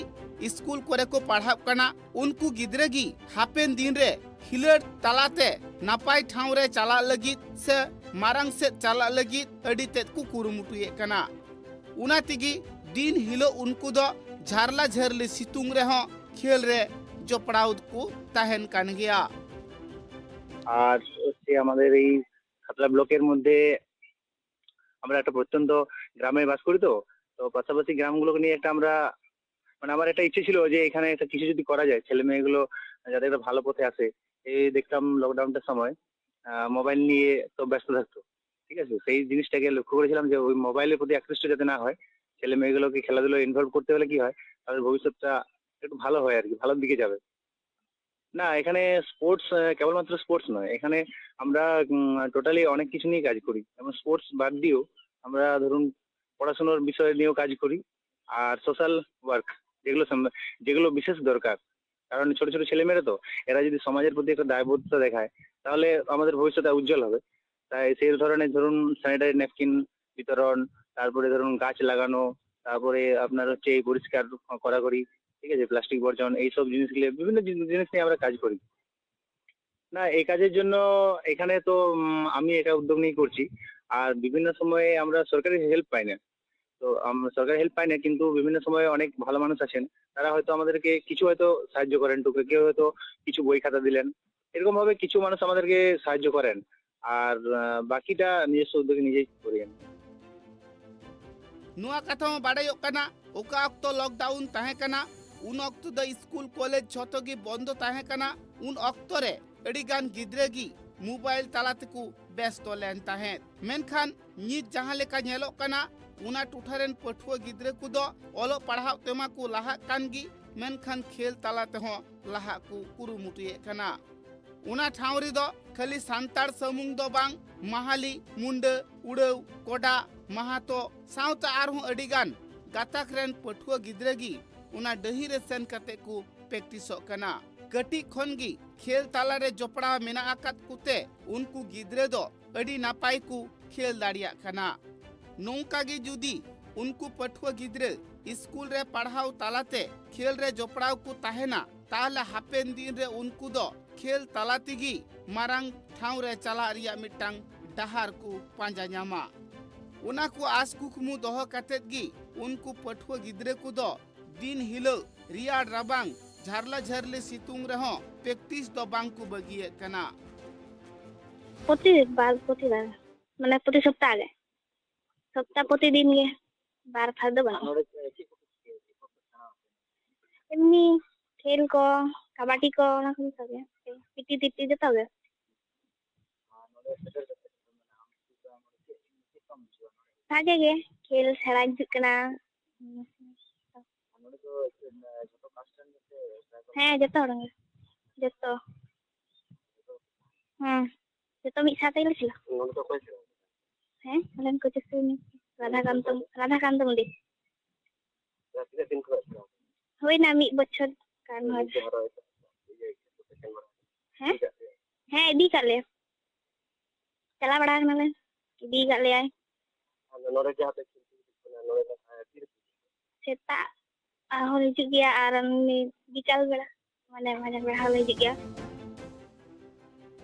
ᱥᱠᱩᱞ ᱠᱚᱨᱮ ᱠᱚ ᱯᱟᱲᱦᱟᱜ ᱠᱟᱱᱟ᱾ ᱩᱱᱠᱩ ᱜᱤᱫᱽᱨᱟᱹ ᱜᱮ ᱦᱟᱯᱮᱱ ᱫᱤᱱ ᱨᱮ ᱠᱷᱮᱞᱳᱰ ᱛᱟᱞᱟᱛᱮ ᱱᱟᱯᱟᱭ ᱴᱷᱟᱶ ᱨᱮ ᱪᱟᱞᱟᱜ ᱞᱟᱹᱜᱤᱫ ᱥᱮ ᱢᱟᱨᱟᱝ ᱥᱮᱫ ᱪᱟᱞᱟᱜ ᱞᱟᱹᱜᱤᱫ ᱟᱹᱰᱤ ᱛᱮᱫ ᱠᱚ ᱠᱩᱨᱩᱢᱩᱴᱩᱭᱮᱫ ᱠᱟᱱᱟ᱾ ᱚᱱᱟ ᱛᱮᱜᱮ ᱫᱤᱱ ᱦᱤᱞᱳᱜ ᱩᱱᱠᱩ ᱫᱚ ᱡᱷᱟᱨᱞᱟ ᱡᱷᱟᱹᱨᱞᱤ ᱥᱤᱛᱩᱝ ᱨᱮᱦᱚᱸ ᱠᱷᱮᱞ ᱨᱮ ᱡᱚᱯᱲᱟᱣ ᱠᱚ ᱛᱟᱦᱮᱱ ᱠᱟᱱ ᱜᱮᱭᱟ᱾ আর হচ্ছে আমাদের এই খাতড়া ব্লকের মধ্যে আমরা একটা প্রত্যন্ত গ্রামে বাস করি, তো তো পাশাপাশি গ্রামগুলোকে নিয়ে একটা আমরা মানে আমার একটা ইচ্ছে ছিল যে এখানে একটা কিছু যদি করা যায়, ছেলে মেয়েগুলো যাতে একটা ভালো পথে আসে। এই দেখতাম লকডাউনটার সময় মোবাইল নিয়ে তো ব্যস্ত থাকতো, ঠিক আছে? সেই জিনিসটাকে লক্ষ্য করেছিলাম যে ওই মোবাইলের প্রতি আকৃষ্ট যাতে না হয়, ছেলে মেয়েগুলোকে খেলাধুলায় ইনভলভ করতে হলে কি হয়, তাদের ভবিষ্যৎটা একটু ভালো হয় আর কি, ভালোর দিকে যাবে। না, এখানে স্পোর্টস, কেবলমাত্র স্পোর্টস নয়, এখানে আমরা টোটালি অনেক কিছু নিয়ে কাজ করি। যেমন স্পোর্টস বাদ দিয়েও আমরা ধরুন পড়াশোনার বিষয় নিয়েও কাজ করি, আর সোশ্যাল ওয়ার্ক, যেগুলো সম- যেগুলো বিশেষ দরকার। কারণ ছোট ছোট ছেলেমেয়েরা তো, এরা যদি সমাজের প্রতি একটা দায়বদ্ধতা দেখায়, তাহলে আমাদের ভবিষ্যৎটা উজ্জ্বল হবে। তাই সেই ধরনের ধরুন স্যানিটারি ন্যাপকিন বিতরণ, তারপরে ধরুন গাছ লাগানো, তারপরে আপনার হচ্ছে এই পরিষ্কার কড়াকড়ি, ঠিক আছে, প্লাস্টিক বর্জন, এইসব জিনিসগুলো, বিভিন্ন জিন- জিনিস নিয়ে আমরা কাজ করি। না, এই কাজের জন্য এখানে তো উম, আমি এটা উদ্যোগ নিয়ে করছি। আর বিভিন্ন সময়ে আমরা সরকারি হেল্প পাই না, তো আম- সরকারি হেল্প পাই না, কিন্তু বিভিন্ন সময়ে অনেক ভালো মানুষ আছেন, তারা হয়তো আমাদেরকে কিছু হয়তো সাহায্য করেন, টুকে কেউ হয়তো কিছু বই খাতা দিলেন, এরকম ভাবে কিছু মানুষ আমাদেরকে সাহায্য করেন। আর আহ, বাকিটা নিজস্ব উদ্যোগে নিজেই করি আমি। ᱱᱚᱣᱟ ᱠᱟᱛᱷᱟ ᱦᱚᱸ ᱵᱟᱰᱟᱭᱚᱜ ᱠᱟᱱᱟ, ᱚᱠᱟ ᱚᱠᱛᱚ ᱞᱚᱠᱰᱟᱣᱩᱱ ᱛᱟᱦᱮᱸ ᱠᱟᱱᱟ, ᱩᱱ ᱚᱠᱛᱚ ᱫᱚ ᱥᱠᱩᱞ ᱠᱚᱞᱮᱡᱽ ᱡᱷᱚᱛᱚ ᱜᱮ ᱵᱚᱱᱫᱚ ᱛᱟᱦᱮᱸ ᱠᱟᱱᱟ᱾ ᱩᱱ ᱚᱠᱛᱚ ᱨᱮ ᱟᱹᱰᱤ ᱜᱟᱱ ᱜᱤᱫᱽᱨᱟᱹ ᱜᱮ ᱢᱳᱵᱟᱭᱤᱞ ᱛᱟᱞᱟ ᱛᱮᱠᱚ ᱵᱮᱥᱛᱚ ᱞᱮᱱ ᱛᱟᱦᱮᱸᱫ᱾ ᱢᱮᱱᱠᱷᱟᱱ ᱱᱤᱛ ᱡᱟᱦᱟᱸ ᱞᱮᱠᱟ ᱧᱮᱞᱚᱜ ᱠᱟᱱᱟ, ᱚᱱᱟ ᱴᱚᱴᱷᱟ ᱨᱮᱱ ᱯᱟᱹᱴᱷᱩᱣᱟᱹ ᱜᱤᱫᱽᱨᱟᱹ ᱠᱚᱫᱚ ᱚᱞᱚᱜ ᱯᱟᱲᱦᱟᱣ ᱛᱮᱢᱟ ᱠᱚ ᱞᱟᱦᱟᱜ ᱠᱟᱱ ᱜᱮ, ᱢᱮᱱᱠᱷᱟᱱ ᱠᱷᱮᱞ ᱛᱟᱞᱟ ᱛᱮᱦᱚᱸ ᱞᱟᱦᱟᱜ ᱠᱚ ᱠᱩᱨᱩᱢᱩᱴᱩᱭᱮᱫ ᱠᱟᱱᱟ᱾ ᱚᱱᱟ ᱴᱷᱟᱶ ᱨᱮᱫᱚ ᱠᱷᱟᱹᱞᱤ ᱥᱟᱱᱛᱟᱲ ᱥᱩᱢᱩᱝ ᱫᱚ ᱵᱟᱝ, ᱢᱟᱦᱟᱞᱤ, ᱢᱩᱱᱰᱟᱹ, ᱩᱲᱟᱹᱣ, ᱠᱚᱰᱟ, ᱢᱟᱦᱟᱛᱚ ᱥᱟᱶᱛᱮ ᱟᱨᱦᱚᱸ ᱟᱹᱰᱤ ᱜᱟᱱ ᱜᱟᱛᱟᱠ ᱨᱮᱱ ᱯᱟᱹᱴᱷᱩᱣᱟᱹ ᱜᱤᱫᱽᱨᱟᱹ ᱜᱮ ᱚᱱᱟ ᱰᱟᱹᱦᱤ ᱨᱮ ᱥᱮᱱ ᱠᱟᱛᱮ ᱠᱚ ᱯᱨᱮᱠᱴᱤᱥᱚᱜ ᱠᱟᱱᱟ᱾ ᱠᱟᱹᱴᱤᱡ ᱠᱷᱚᱱ ᱜᱮ ᱠᱷᱮᱞ ᱛᱟᱞᱟ ᱨᱮ ᱡᱚᱯᱲᱟᱣ ᱢᱮᱱᱟᱜ ᱟᱠᱟᱫ ᱠᱚᱛᱮ ᱩᱱᱠᱩ ᱜᱤᱫᱽᱨᱟᱹ ᱫᱚ ᱟᱹᱰᱤ ᱱᱟᱯᱟᱭ ᱠᱚ ᱠᱷᱮᱞ ᱫᱟᱲᱮᱭᱟᱜ ᱠᱟᱱᱟ᱾ ᱱᱚᱝᱠᱟ ᱜᱮ ᱡᱩᱫᱤ ᱩᱱᱠᱩ ᱯᱟᱹᱴᱷᱩᱣᱟᱹ ᱜᱤᱫᱽᱨᱟᱹ ᱥᱠᱩᱞ ᱨᱮ ᱯᱟᱲᱦᱟᱣ ᱛᱟᱞᱟᱛᱮ ᱠᱷᱮᱞ ᱨᱮ ᱡᱚᱯᱲᱟᱣ ᱠᱚ ᱛᱟᱦᱮᱱᱟ, ᱛᱟᱦᱞᱮ ᱦᱟᱯᱮᱱ ᱫᱤᱱ ᱨᱮ ᱩᱱᱠᱩ ᱫᱚ ᱠᱷᱮᱞ ᱛᱟᱞᱟ ᱛᱮᱜᱮ ᱢᱟᱨᱟᱝ ᱴᱷᱟᱶ ᱨᱮ ᱪᱟᱞᱟᱜ ᱨᱮᱭᱟᱜ ᱢᱤᱫᱴᱟᱝ ᱰᱟᱦᱟᱨ ᱠᱚ ᱯᱟᱸᱡᱟ ᱧᱟᱢᱟ᱾ ᱚᱱᱟ ᱠᱚ ᱟᱥ ᱠᱩᱠᱢᱩ ᱫᱚᱦᱚ ᱠᱟᱛᱮᱫ ᱜᱮ ᱩᱱᱠᱩ ᱯᱟᱹᱴᱷᱩᱣᱟᱹ ᱜᱤᱫᱽᱨᱟᱹ ᱠᱚᱫᱚ ᱫᱤᱱ ᱦᱤᱞᱳᱜ ᱨᱮᱭᱟᱲ ᱨᱟᱵᱟᱝ ᱡᱷᱟᱨᱞᱟ ᱡᱷᱟᱹᱨᱞᱤ ᱥᱤᱛᱩᱝ ᱨᱮᱦᱚᱸ ᱯᱨᱮᱠᱴᱤᱥ ᱫᱚ ᱵᱟᱝ ᱠᱚ ᱵᱟᱹᱜᱤᱭᱮᱫ ᱠᱟᱱᱟ᱾ ᱯᱨᱚᱛᱤ ᱵᱟᱨ, ᱯᱨᱚᱛᱤᱵᱟᱨ, ᱢᱟᱱᱮ ᱯᱨᱚᱛᱤ ᱥᱚᱯᱛᱟᱦ ᱜᱮ, ᱥᱚᱯᱛᱟᱦ ᱯᱨᱚᱛᱤᱫᱤᱱ ᱜᱮ, ᱵᱟᱨ ᱯᱷᱟᱨ ᱫᱚ ᱵᱟᱹᱱᱩᱜᱼᱟ᱾ ᱮᱢᱱᱤ ᱠᱷᱮᱞ ᱠᱚ, ᱠᱟᱵᱟᱰᱤ ᱠᱚ, ᱚᱱᱟ ᱠᱚᱜᱮ ᱥᱟᱵ ᱜᱮ᱾ ᱯᱤᱴᱤ ᱴᱤᱴᱤ ᱡᱚᱛᱚ ᱜᱮ᱾ ᱵᱷᱟᱜᱮ ᱜᱮ, ᱠᱷᱮᱞ ᱥᱮᱬᱟ ᱦᱤᱡᱩᱜ ᱠᱟᱱᱟ᱾ ᱦᱮᱸ, ᱡᱚᱛᱚ ᱦᱚᱲ ᱜᱮ, ᱡᱚᱛᱚ᱾ ᱦᱮᱸ, ᱡᱚᱛᱚ ᱢᱤᱫ ᱥᱟᱶ ᱛᱮᱜᱮ ᱞᱮ ᱠᱷᱮᱞᱟ᱾ ᱦᱮᱸ, ᱟᱞᱮ ᱨᱮᱱ ᱠᱳᱪ ᱥᱮ ᱩᱱᱤ ᱨᱟᱫᱷᱟᱠᱟᱱᱛᱚ, ᱨᱟᱫᱷᱟᱠᱟᱱᱛᱚ ᱢᱩᱰᱤ᱾ ᱦᱩᱭᱱᱟ ᱢᱤᱫ ᱵᱚᱪᱷᱚᱨ ᱜᱟᱱ ᱦᱚᱭ᱾ ᱦᱮᱸ? ᱦᱮᱸ, ᱤᱫᱤ ᱠᱟᱜ ᱞᱮᱭᱟ᱾ ᱪᱟᱞᱟᱣ ᱵᱟᱲᱟ ᱠᱟᱱᱟᱞᱮ, ᱤᱫᱤ ᱠᱟᱜ ᱞᱮᱭᱟᱭ᱾ ᱥᱮᱛᱟᱜ ᱦᱚᱸ ᱦᱤᱡᱩᱜ ᱜᱮᱭᱟ ᱟᱨ ᱮᱢᱱᱤ ᱵᱤᱠᱟᱞ ᱵᱮᱲᱟ, ᱢᱟᱱᱮ ᱢᱟᱡᱟᱱ ᱵᱮᱲᱟ ᱦᱚᱸ ᱦᱤᱡᱩᱜ ᱜᱮᱭᱟ᱾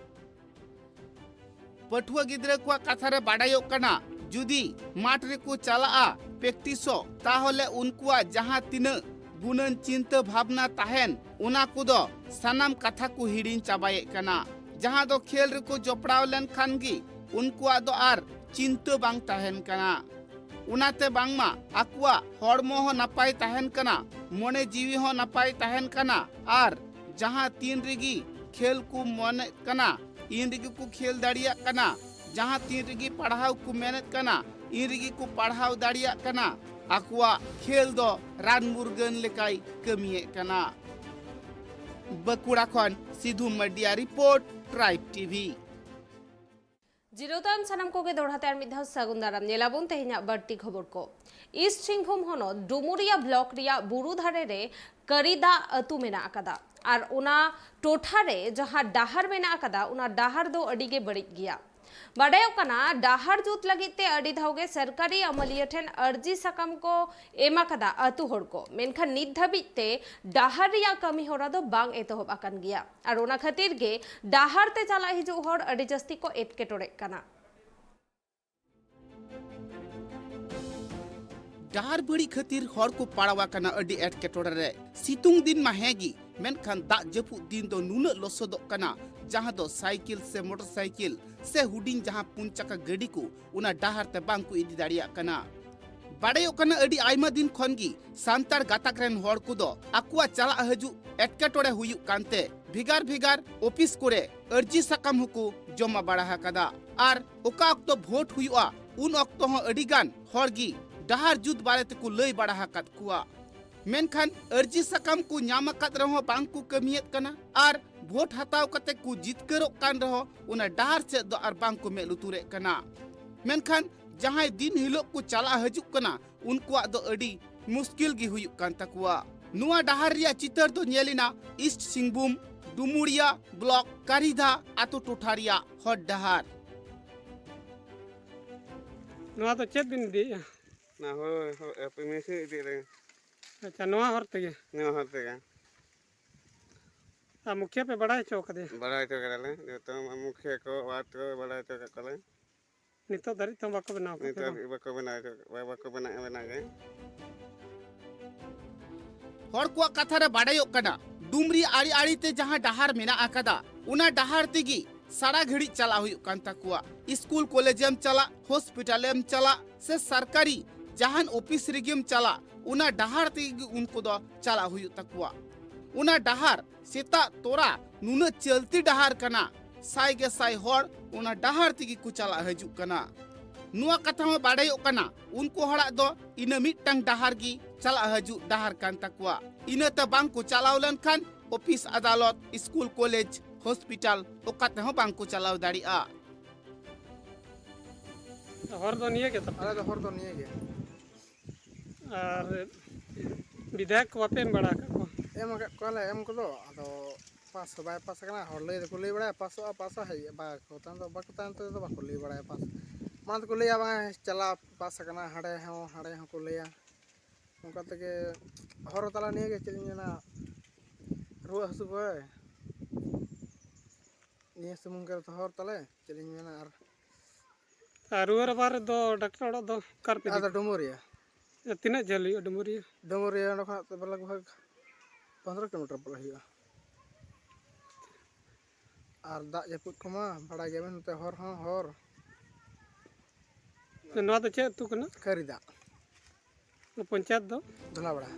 ᱯᱟᱹᱴᱷᱩᱣᱟᱹ ᱜᱤᱫᱽᱨᱟᱹ ᱠᱚᱣᱟᱜ ᱠᱟᱛᱷᱟ ᱨᱮ ᱵᱟᱰᱟᱭᱚᱜ ᱠᱟᱱᱟ, ᱡᱩᱫᱤ ᱢᱟᱴᱷ ᱨᱮᱠᱚ ᱪᱟᱞᱟᱜᱼᱟ ᱯᱨᱮᱠᱴᱤᱥᱚᱜ, ᱛᱟᱦᱚᱞᱮ ᱩᱱᱠᱩᱣᱟᱜ ᱡᱟᱦᱟᱸ ᱛᱤᱱᱟᱹᱜ ᱜᱩᱱᱟᱹᱱ ᱪᱤᱱᱛᱟᱹ ᱵᱷᱟᱵᱽᱱᱟ ᱛᱟᱦᱮᱱ, ᱚᱱᱟ ᱠᱚᱫᱚ ᱥᱟᱱᱟᱢ ᱠᱟᱛᱷᱟ ᱠᱚ ᱦᱤᱲᱤᱧ ᱪᱟᱵᱟᱭᱮᱫ ᱠᱟᱱᱟ᱾ ᱡᱟᱦᱟᱸ ᱫᱚ ᱠᱷᱮᱞ ᱨᱮᱠᱚ ᱡᱚᱯᱲᱟᱣ ᱞᱮᱱᱠᱷᱟᱱ ᱜᱮ ᱩᱱᱠᱩᱣᱟᱜ ᱫᱚ ᱟᱨ ᱪᱤᱱᱛᱟᱹ ᱵᱟᱝ ᱛᱟᱦᱮᱱ ᱠᱟᱱᱟ᱾ ᱚᱱᱟᱛᱮ ᱵᱟᱝᱢᱟ ᱟᱠᱚᱣᱟᱜ ᱦᱚᱲᱢᱚ ᱦᱚᱸ ᱱᱟᱯᱟᱭ ᱛᱟᱦᱮᱱ ᱠᱟᱱᱟ, ᱢᱚᱱᱮ ᱡᱤᱣᱤ ᱦᱚᱸ ᱱᱟᱯᱟᱭ ᱛᱟᱦᱮᱱ ᱠᱟᱱᱟ, ᱟᱨ ᱡᱟᱦᱟᱸ ᱛᱤᱱ ᱨᱮᱜᱮ ᱠᱷᱮᱞ ᱠᱚ ᱢᱚᱱᱮᱜ ᱠᱟᱱᱟ, ᱤᱱ ᱨᱮᱜᱮ ᱠᱚ ᱠᱷᱮᱞ ᱫᱟᱲᱮᱭᱟᱜ ᱠᱟᱱᱟ᱾ ᱡᱟᱦᱟᱸ ᱛᱤᱱ ᱨᱮᱜᱮ ᱯᱟᱲᱦᱟᱣ ᱠᱚ ᱢᱮᱱᱮᱫ ᱠᱟᱱᱟ, ᱤᱱ ᱨᱮᱜᱮ ᱠᱚ ᱯᱟᱲᱦᱟᱣ ᱫᱟᱲᱮᱭᱟᱜ ᱠᱟᱱᱟ᱾ ᱟᱠᱚᱣᱟᱜ ᱠᱷᱮᱞ ᱫᱚ ᱨᱟᱱ ᱢᱩᱨᱜᱟᱹᱱ ᱞᱮᱠᱟᱭ ᱠᱟᱹᱢᱤᱭᱮᱫ ᱠᱟᱱᱟ᱾ ᱵᱟᱸᱠᱩᱲᱟ ᱠᱷᱚᱱ ᱥᱤᱫᱷᱩ ᱢᱟᱨᱰᱤᱭᱟᱜ ᱨᱤᱯᱳᱨᱴ, ᱴᱨᱟᱭᱤᱵᱽ ᱴᱤᱵᱷᱤ᱾ ᱡᱤᱨᱟᱹᱣ ᱛᱟᱭᱚᱢ ᱥᱟᱱᱟᱢ ᱠᱚᱜᱮ ᱫᱚᱦᱲᱟ ᱛᱮ ᱟᱨ ᱢᱤᱫ ᱫᱷᱟᱣ ᱥᱟᱹᱜᱩᱱ ᱫᱟᱨᱟᱢ᱾ ᱧᱮᱞᱟᱵᱚᱱ ᱛᱮᱦᱮᱧᱟᱜ ᱵᱟᱹᱲᱛᱤ ᱠᱷᱚᱵᱚᱨ ᱠᱚ᱾ ᱤᱥᱴ ᱥᱤᱝᱵᱷᱩᱢ ᱦᱚᱱᱚᱛ ᱰᱩᱢᱩᱨᱤᱭᱟ ᱵᱞᱚᱠ ᱨᱮᱭᱟᱜ ᱵᱩᱨᱩ ᱫᱷᱟᱨᱮ ᱨᱮ ᱠᱟᱹᱨᱤᱫᱟᱜ ᱟᱹᱛᱩ ᱢᱮᱱᱟᱜ ᱟᱠᱟᱫᱟ ᱟᱨ ᱚᱱᱟ ᱴᱚᱴᱷᱟ ᱨᱮ ᱡᱟᱦᱟᱸ ᱰᱟᱦᱟᱨ ᱢᱮᱱᱟᱜ ᱟᱠᱟᱫᱟ, ᱚᱱᱟ ᱰᱟᱦᱟᱨ ᱫᱚ ᱟᱹᱰᱤ ᱜᱮ ᱵᱟᱹᱲᱤᱡ ᱜᱮᱭᱟ᱾ ᱵᱟᱰᱟᱭᱚᱜ ᱠᱟᱱᱟ, ᱰᱟᱦᱟᱨ ᱡᱩᱛ ᱞᱟᱹᱜᱤᱫ ᱛᱮ ᱟᱹᱰᱤ ᱫᱷᱟᱣ ᱜᱮ ᱥᱚᱨᱠᱟᱨᱤ ᱟᱹᱢᱟᱹᱞᱤᱭᱟᱹ ᱴᱷᱮᱱ ᱟᱹᱨᱡᱤ ᱥᱟᱠᱟᱢ ᱠᱚ ᱮᱢ ᱟᱠᱟᱫᱟ ᱟᱹᱛᱩ ᱦᱚᱲ ᱠᱚ, ᱢᱮᱱᱠᱷᱟᱱ ᱱᱤᱛ ᱫᱷᱟᱹᱵᱤᱡ ᱛᱮ ᱰᱟᱦᱟᱨ ᱨᱮᱭᱟᱜ ᱠᱟᱹᱢᱤ ᱦᱚᱨᱟ ᱫᱚ ᱵᱟᱝ ᱮᱛᱚᱦᱚᱵ ᱟᱠᱟᱱ ᱜᱮᱭᱟ᱾ ᱟᱨ ᱚᱱᱟ ᱠᱷᱟᱹᱛᱤᱨ ᱜᱮ ᱰᱟᱦᱟᱨ ᱛᱮ ᱪᱟᱞᱟᱜ ᱦᱤᱡᱩᱜ ᱦᱚᱲ ᱟᱹᱰᱤ ᱡᱟᱹᱥᱛᱤ ᱠᱚ ᱮᱴᱠᱮᱴᱚᱬᱮᱜ ᱠᱟᱱᱟ᱾ ᱰᱟᱦᱟᱨ ᱵᱟᱹᱲᱤᱡ ᱠᱷᱟᱹᱛᱤᱨ ᱦᱚᱲ ᱠᱚ ᱯᱟᱲᱟᱣ ᱟᱠᱟᱱᱟ ᱟᱹᱰᱤ ᱮᱴᱠᱮᱴᱚᱬᱮ ᱨᱮ᱾ ᱥᱤᱛᱩᱝ ᱫᱤᱱ ᱢᱟ ᱦᱮᱸ ᱜᱮ, ᱢᱮᱱᱠᱷᱟᱱ ᱫᱟᱜ ᱡᱟᱹᱯᱩᱫ ᱫᱤᱱ ᱫᱚ ᱱᱩᱱᱟᱹᱜ ᱞᱚᱥᱚᱫᱚᱜ ᱠᱟᱱᱟ, ᱡᱟᱦᱟᱸ ᱫᱚ ᱥᱟᱭᱠᱮᱞ ᱥᱮ ᱢᱚᱴᱚᱨ ᱥᱟᱭᱠᱮᱞ ᱥᱮ ᱦᱩᱰᱤᱧ ᱡᱟᱦᱟᱸ ᱯᱩᱱ ᱪᱟᱠᱟ ᱜᱟᱹᱰᱤ ᱠᱚ ᱚᱱᱟ ᱰᱟᱦᱟᱨ ᱛᱮ ᱵᱟᱝ ᱠᱚ ᱤᱫᱤ ᱫᱟᱲᱮᱭᱟᱜ ᱠᱟᱱᱟ᱾ ᱵᱟᱰᱟᱭᱚᱜ ᱠᱟᱱᱟ, ᱟᱹᱰᱤ ᱟᱭᱢᱟ ᱫᱤᱱ ᱠᱷᱚᱱ ᱜᱮ ᱥᱟᱱᱛᱟᱲ ᱜᱟᱛᱟᱠ ᱨᱮᱱ ᱦᱚᱲ ᱠᱚᱫᱚ ᱟᱠᱚᱣᱟᱜ ᱪᱟᱞᱟᱜ ᱦᱤᱡᱩᱜ ᱮᱴᱠᱮᱴᱚᱬᱮ ᱦᱩᱭᱩᱜ ᱠᱟᱱᱛᱮ ᱵᱷᱮᱜᱟᱨ ᱵᱷᱮᱜᱟᱨ ᱚᱯᱷᱤᱥ ᱠᱚᱨᱮ ᱟᱹᱨᱡᱤ ᱥᱟᱠᱟᱢ ᱦᱚᱸᱠᱚ ᱡᱚᱢᱟ ᱵᱟᱲᱟ ᱟᱠᱟᱫᱟ᱾ ᱟᱨ ᱚᱠᱟ ᱚᱠᱛᱚ ᱵᱷᱳᱴ ᱦᱩᱭᱩᱜᱼᱟ, ᱩᱱ ᱚᱠᱛᱚ ᱦᱚᱸ ᱟᱹᱰᱤ ᱜᱟᱱ ᱦᱚᱲ ᱜᱮ ᱰᱟᱦᱟᱨ ᱡᱩᱛ ᱵᱟᱨᱮ ᱛᱮᱠᱚ ᱞᱟᱹᱭ ᱵᱟᱲᱟ ᱟᱠᱟᱫ ᱠᱚᱣᱟ᱾ ᱢᱮᱱᱠᱷᱟᱱ ᱟᱹᱨᱡᱤ ᱥᱟᱠᱟᱢ ᱠᱚ ᱧᱟᱢ ᱟᱠᱟᱫ ᱨᱮᱦᱚᱸ ᱵᱟᱝ ᱠᱚ ᱠᱟᱹᱢᱤᱭᱮᱫ ᱠᱟᱱᱟ ᱟᱨ ᱵᱷᱳᱴ ᱦᱟᱛᱟᱣ ᱠᱟᱛᱮ ᱠᱚ ᱡᱤᱛᱠᱟᱹᱨᱚᱜ ᱠᱟᱱ ᱨᱮᱦᱚᱸ ᱚᱱᱟ ᱰᱟᱦᱟᱨ ᱥᱮᱫ ᱫᱚ ᱟᱨ ᱵᱟᱝ ᱠᱚ ᱢᱮᱫ ᱞᱩᱛᱩᱨᱮᱫ ᱠᱟᱱᱟ᱾ ᱢᱮᱱᱠᱷᱟᱱ ᱡᱟᱦᱟᱸᱭ ᱫᱤᱱ ᱦᱤᱞᱳᱜ ᱠᱚ ᱪᱟᱞᱟᱜ ᱦᱤᱡᱩᱜ ᱠᱟᱱᱟ, ᱩᱱᱠᱩᱣᱟᱜ ᱫᱚ ᱟᱹᱰᱤ ᱢᱩᱥᱠᱤᱞ ᱜᱮ ᱦᱩᱭᱩᱜ ᱠᱟᱱ ᱛᱟᱠᱚᱣᱟ᱾ ᱱᱚᱣᱟ ᱰᱟᱦᱟᱨ ᱨᱮᱭᱟᱜ ᱪᱤᱛᱟᱹᱨ ᱫᱚ ᱧᱮᱞ ᱮᱱᱟ ᱤᱥᱴ ᱥᱤᱝᱵᱷᱩᱢ ᱰᱩᱢᱩᱲᱤᱭᱟ ᱵᱞᱚᱠ ᱠᱟᱨᱤᱫᱷᱟ ᱟᱛᱳ ᱴᱚᱴᱷᱟ ᱨᱮᱭᱟᱜ ᱦᱚᱨ ᱰᱟᱦᱟᱨ᱾ ᱱᱚᱣᱟ ᱫᱚ ᱪᱮᱫ ᱵᱤᱱ ᱤᱫᱤᱭᱮᱫᱼᱟ? ᱱᱚᱣᱟ ᱦᱳᱲᱳ, ᱦᱳᱲᱳ, ᱮ, ᱢᱮᱥᱤᱱ ᱤᱫᱤᱭᱮᱫ ᱞᱤᱧ᱾ ᱟᱪᱪᱷᱟ, ᱱᱚᱣᱟ ᱦᱚᱨ ᱛᱮᱜᱮ? ᱱᱚᱣᱟ ᱦᱚᱨ ᱛᱮᱜᱮ᱾ ᱟᱨ ᱢᱩᱠᱷᱤᱭᱟᱹ ᱯᱮ ᱵᱟᱲᱟᱭ ᱦᱚᱪᱚ ᱠᱟᱫᱮᱭᱟ? ᱵᱟᱲᱟᱭ ᱦᱚᱪᱚ ᱠᱟᱫᱟᱞᱮ, ᱡᱚᱛᱚ ᱢᱩᱠᱷᱤᱭᱟᱹ ᱠᱚ, ᱣᱟᱨᱰ ᱠᱚ ᱵᱟᱲᱟᱭ ᱦᱚᱪᱚ ᱠᱟᱫ ᱠᱚᱣᱟᱞᱮ᱾ ᱱᱤᱛᱚᱜ ᱫᱷᱟᱹᱨᱤᱡ ᱛᱮᱦᱚᱸ ᱵᱟᱠᱚ ᱵᱮᱱᱟᱣ ᱠᱟᱫᱟ ᱱᱤᱛᱚᱜ ᱵᱟᱝ? ᱫᱷᱟᱹᱵᱤᱡ ᱵᱟᱠᱚ ᱵᱮᱱᱟᱣ ᱦᱚᱪᱚ ᱠᱟᱫ, ᱵᱟᱠᱚ ᱵᱮᱱᱟᱣ, ᱵᱮᱱᱟᱣ ᱜᱮ᱾ ᱦᱚᱲ ᱠᱚᱣᱟᱜ ᱠᱟᱛᱷᱟ ᱨᱮ ᱵᱟᱰᱟᱭᱚᱜ ᱠᱟᱱᱟ, ᱰᱩᱢᱨᱤ ᱟᱲᱮ ᱟᱲᱮ ᱛᱮ ᱡᱟᱦᱟᱸ ᱰᱟᱦᱟᱨ ᱢᱮᱱᱟᱜ ᱟᱠᱟᱫᱟ, ᱚᱱᱟ ᱰᱟᱦᱟᱨ ᱛᱮᱜᱮ ᱥᱟᱨᱟ ᱜᱷᱟᱹᱲᱤᱡ ᱪᱟᱞᱟᱜ ᱦᱩᱭᱩᱜ ᱠᱟᱱ ᱛᱟᱠᱚᱣᱟ᱾ ᱥᱠᱩᱞ ᱠᱚᱞᱮᱡᱽ ᱮᱢ ᱪᱟᱞᱟᱜ, ᱦᱚᱥᱯᱤᱴᱟᱞ ᱮᱢ ᱪᱟᱞᱟᱜ, ᱥᱮ ᱥᱚᱨᱠᱟᱨᱤ ᱡᱟᱦᱟᱱ ᱚᱯᱷᱤᱥ ᱨᱮᱜᱮᱢ ᱪᱟᱞᱟᱜ, ᱚᱱᱟ ᱰᱟᱦᱟᱨ ᱛᱮᱜᱮ ᱩᱱᱠᱩ ᱫᱚ ᱪᱟᱞᱟᱜ ᱦᱩᱭᱩᱜ ᱛᱟᱠᱚᱣᱟ᱾ ᱚᱱᱟ ᱰᱟᱦᱟᱨ ᱥᱮᱛᱟᱜ ᱛᱚᱨᱟ ᱱᱩᱱᱟᱹᱜ ᱪᱟᱹᱞᱛᱤ ᱰᱟᱦᱟᱨ ᱠᱟᱱᱟ, ᱥᱟᱭ ᱜᱮ ᱥᱟᱭ ᱦᱚᱲ ᱚᱱᱟ ᱰᱟᱦᱟᱨ ᱛᱮᱜᱮ ᱠᱚ ᱪᱟᱞᱟᱜ ᱦᱤᱡᱩᱜ ᱠᱟᱱᱟ᱾ ᱱᱚᱣᱟ ᱠᱟᱛᱷᱟ ᱦᱚᱸ ᱵᱟᱰᱟᱭᱚᱜ ᱠᱟᱱᱟ, ᱩᱱᱠᱩ ᱦᱚᱲᱟᱜ ᱫᱚ ᱤᱱᱟᱹ ᱢᱤᱫᱴᱟᱝ ᱰᱟᱦᱟᱨ ᱜᱮ ᱪᱟᱞᱟᱜ ᱦᱤᱡᱩᱜ ᱰᱟᱦᱟᱨ ᱠᱟᱱ ᱛᱟᱠᱚᱣᱟ᱾ ᱤᱱᱟᱹᱛᱮ ᱵᱟᱝ ᱠᱚ ᱪᱟᱞᱟᱣ ᱞᱮᱱᱠᱷᱟᱱ ᱚᱯᱷᱤᱥ, ᱟᱫᱟᱞᱚᱛ, ᱥᱠᱩᱞ, ᱠᱚᱞᱮᱡᱽ, ᱦᱚᱥᱯᱤᱴᱟᱞ ᱚᱠᱟ ᱛᱮᱦᱚᱸ ᱵᱟᱝ ᱠᱚ ᱪᱟᱞᱟᱣ ᱫᱟᱲᱮᱭᱟᱜᱼᱟ᱾ ᱦᱚᱨ ᱫᱚ ᱱᱤᱭᱟᱹ ᱜᱮ ᱛᱟᱯᱮ? ᱟᱞᱮ ᱫᱚ ᱦᱚᱨ ᱫᱚ ᱱᱤᱭᱟᱹ ᱜᱮ᱾ ᱟᱨ ᱵᱤᱫᱷᱟᱭᱚᱠ ᱠᱚ ᱵᱟᱯᱮ ᱮᱢ ᱵᱟᱲᱟ ᱟᱠᱟᱫ ᱠᱚᱣᱟ? ᱮᱢ ᱟᱠᱟᱫ ᱠᱚᱣᱟᱞᱮ ᱮᱢ ᱠᱚᱫᱚ, ᱟᱫᱚ ᱯᱟᱥ ᱦᱚᱸ ᱵᱟᱭ ᱯᱟᱥ ᱟᱠᱟᱱᱟ᱾ ᱦᱚᱲ ᱞᱟᱹᱭ ᱫᱚᱠᱚ ᱞᱟᱹᱭ ᱵᱟᱲᱟᱭᱟ ᱯᱟᱥᱚᱜᱼᱟ, ᱯᱟᱥᱚᱜᱼᱟ, ᱦᱮᱡ ᱵᱟᱠᱚ ᱛᱟᱭᱚᱢ ᱫᱚ ᱵᱟᱠᱚ ᱛᱟᱭᱚᱢ ᱛᱮᱫᱚ ᱵᱟᱠᱚ ᱞᱟᱹᱭ ᱵᱟᱲᱟᱭᱟ ᱯᱟᱥ᱾ ᱢᱟᱲᱟᱝ ᱫᱚᱠᱚ ᱞᱟᱹᱭᱟ ᱵᱟᱝ ᱪᱟᱞᱟᱣ ᱯᱟᱥ ᱟᱠᱟᱱᱟ, ᱦᱟᱸᱰᱮ ᱦᱚᱸ ᱦᱟᱸᱰᱮ ᱦᱚᱸᱠᱚ ᱞᱟᱹᱭᱟ᱾ ᱚᱱᱠᱟ ᱛᱮᱜᱮ ᱦᱚᱨ ᱛᱟᱞᱟ ᱱᱤᱭᱟᱹ ᱜᱮ ᱪᱮᱫ ᱤᱧ ᱢᱮᱱᱟ, ᱨᱩᱣᱟᱹᱜ ᱦᱟᱹᱥᱩ ᱠᱚ ᱱᱤᱭᱟᱹ ᱥᱩᱢᱩᱝ ᱜᱮ ᱦᱚᱨ ᱛᱟᱞᱮ, ᱪᱮᱫ ᱤᱧ ᱢᱮᱱᱟ ᱟᱨ ᱟᱨ ᱨᱩᱣᱟᱹ ᱨᱟᱵᱟᱝ ᱨᱮᱫᱚ ᱰᱟᱠᱛᱟᱨ ᱚᱲᱟᱜ ᱫᱚ ᱚᱠᱟ ᱨᱮᱯᱮ ᱤᱫᱤ ᱟᱫᱚ ᱠᱚᱣᱟ? ᱰᱩᱢᱩᱨᱤᱭᱟᱹ᱾ ᱛᱤᱱᱟᱹᱜ ᱡᱷᱟᱹᱞ ᱦᱩᱭᱩᱜᱼᱟ ᱰᱩᱢᱩᱨᱤᱭᱟᱹ? ᱰᱩᱢᱩᱨᱤᱭᱟᱹ ᱚᱸᱰᱮ ᱠᱷᱚᱱᱟᱜ ᱛᱚᱵᱮ ᱞᱟᱜᱽ ᱵᱷᱟᱜᱽ ᱯᱚᱱᱫᱽᱨᱚ ᱠᱤᱞᱳᱢᱤᱴᱟᱨ ᱯᱟᱞᱮ ᱦᱩᱭᱩᱜᱼᱟ᱾ ᱟᱨ ᱫᱟᱜ ᱡᱟᱹᱯᱩᱫ ᱠᱚᱢᱟ ᱵᱟᱲᱟᱭ ᱜᱮᱭᱟᱵᱮᱱ, ᱱᱚᱛᱮ ᱦᱚᱨ ᱦᱚᱸ ᱦᱚᱨ᱾ ᱱᱚᱣᱟ ᱫᱚ ᱪᱮᱫ ᱟᱹᱛᱩ ᱠᱟᱱᱟ? ᱠᱟᱹᱨᱤ ᱫᱟᱜ᱾ ᱯᱚᱧᱪᱟᱭᱮᱛ ᱫᱚ? ᱫᱷᱚᱞᱟᱵᱟᱲᱟ᱾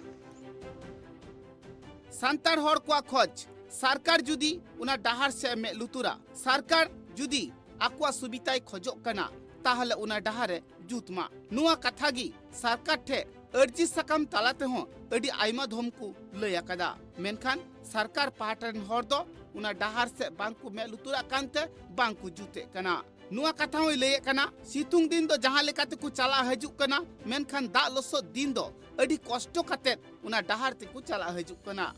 ᱥᱟᱱᱛᱟᱲ ᱦᱚᱲ ᱠᱚᱣᱟᱜ ᱠᱷᱚᱡᱽ, ᱥᱚᱨᱠᱟᱨ ᱡᱩᱫᱤ ᱚᱱᱟ ᱰᱟᱦᱟᱨ ᱥᱮᱫ ᱮ ᱢᱮᱫ ᱞᱩᱛᱩᱨᱟ, ᱥᱚᱨᱠᱟᱨ ᱡᱩᱫᱤ ᱟᱠᱚᱣᱟᱜ ᱥᱩᱵᱤᱛᱟᱭ ᱠᱷᱚᱡᱚᱜ ᱠᱟᱱᱟ, ᱛᱟᱦᱚᱞᱮ ᱚᱱᱟ ᱰᱟᱦᱟᱨ ᱮ ᱡᱩᱛ ᱢᱟ᱾ ᱱᱚᱣᱟ ᱠᱟᱛᱷᱟ ᱜᱮ ᱥᱚᱨᱠᱟᱨ ᱴᱷᱮᱱ ᱟᱹᱨᱡᱤ ᱥᱟᱠᱟᱢ ᱛᱟᱞᱟ ᱛᱮᱦᱚᱸ ᱟᱹᱰᱤ ᱟᱭᱢᱟ ᱫᱷᱚᱢ ᱠᱚ ᱞᱟᱹᱭ ᱟᱠᱟᱫᱟ, ᱢᱮᱱᱠᱷᱟᱱ ᱥᱚᱨᱠᱟᱨ ᱯᱟᱦᱴᱟ ᱨᱮᱱ ᱦᱚᱲ ᱫᱚ ᱚᱱᱟ ᱰᱟᱦᱟᱨ ᱥᱮᱫ ᱵᱟᱝ ᱠᱚ ᱢᱮᱫ ᱞᱩᱛᱩᱨᱟᱜ ᱠᱟᱱᱛᱮ ᱵᱟᱝ ᱠᱚ ᱡᱩᱛᱮᱫ ᱠᱟᱱᱟ᱾ ᱱᱚᱣᱟ ᱠᱟᱛᱷᱟ ᱦᱚᱸᱭ ᱞᱟᱹᱭᱮᱫ ᱠᱟᱱᱟ, ᱥᱤᱛᱩᱝ ᱫᱤᱱ ᱫᱚ ᱡᱟᱦᱟᱸ ᱞᱮᱠᱟ ᱛᱮᱠᱚ ᱪᱟᱞᱟᱜ ᱦᱤᱡᱩᱜ ᱠᱟᱱᱟ, ᱢᱮᱱᱠᱷᱟᱱ ᱫᱟᱜ ᱞᱚᱥᱚᱫ ᱫᱤᱱ ᱫᱚ ᱟᱹᱰᱤ ᱠᱚᱥᱴᱚ ᱠᱟᱛᱮᱫ ᱚᱱᱟ ᱰᱟᱦᱟᱨ ᱛᱮᱠᱚ ᱪᱟᱞᱟᱜ ᱦᱤᱡᱩᱜ ᱠᱟᱱᱟ᱾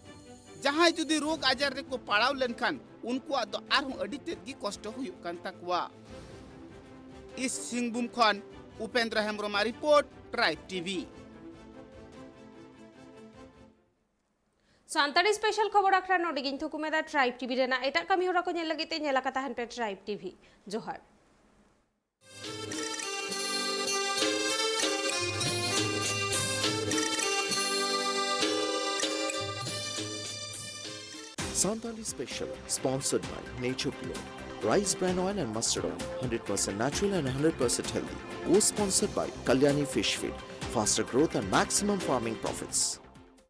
ᱡᱟᱦᱟᱸᱭ ᱡᱩᱫᱤ ᱨᱳᱜᱽ ᱟᱡᱟᱨ ᱨᱮᱠᱚ ᱯᱟᱲᱟᱣ ᱞᱮᱱᱠᱷᱟᱱ ᱩᱱᱠᱩᱣᱟᱜ ᱫᱚ ᱟᱨᱦᱚᱸ ᱟᱹᱰᱤ ᱛᱮᱫ ᱜᱮ ᱠᱚᱥᱴᱚ ᱦᱩᱭᱩᱜ ᱠᱟᱱ ᱛᱟᱠᱚᱣᱟ᱾ ᱤᱥᱴ ᱥᱤᱝᱵᱷᱩᱢ ᱠᱷᱚᱱ ᱩᱯᱮᱱᱫᱨᱚ ᱦᱮᱢᱵᱨᱚᱢᱟᱜ report, tribe TV. Santali special ᱠᱷᱚᱵᱚᱨ ᱟᱠᱷᱲᱟ ᱱᱚᱰᱮ ᱜᱤᱧ ᱛᱷᱩᱠᱩᱢ ᱮᱫᱟ᱾ ᱴᱨᱟᱭᱤᱵᱽ ᱴᱤᱵᱷᱤ ᱨᱮᱱᱟᱜ ᱮᱴᱟᱜ ᱠᱟᱹᱢᱤ ᱦᱚᱨᱟ ᱠᱚ ᱧᱮᱞ ᱞᱟᱹᱜᱤᱫ ᱛᱮ ᱧᱮᱞ ᱟᱠᱟ ᱛᱟᱦᱮᱱ ᱯᱮ ᱴᱨᱟᱭᱤᱵᱽ ᱴᱤᱵᱷᱤ᱾ ᱡᱚᱦᱟᱨ᱾ Santali Special, sponsored by Nature Pure, Rice Bran Oil and Mustard Oil, hundred percent natural and hundred percent healthy. Co-sponsored by Kalyani Fish Feed, faster growth and maximum farming profits.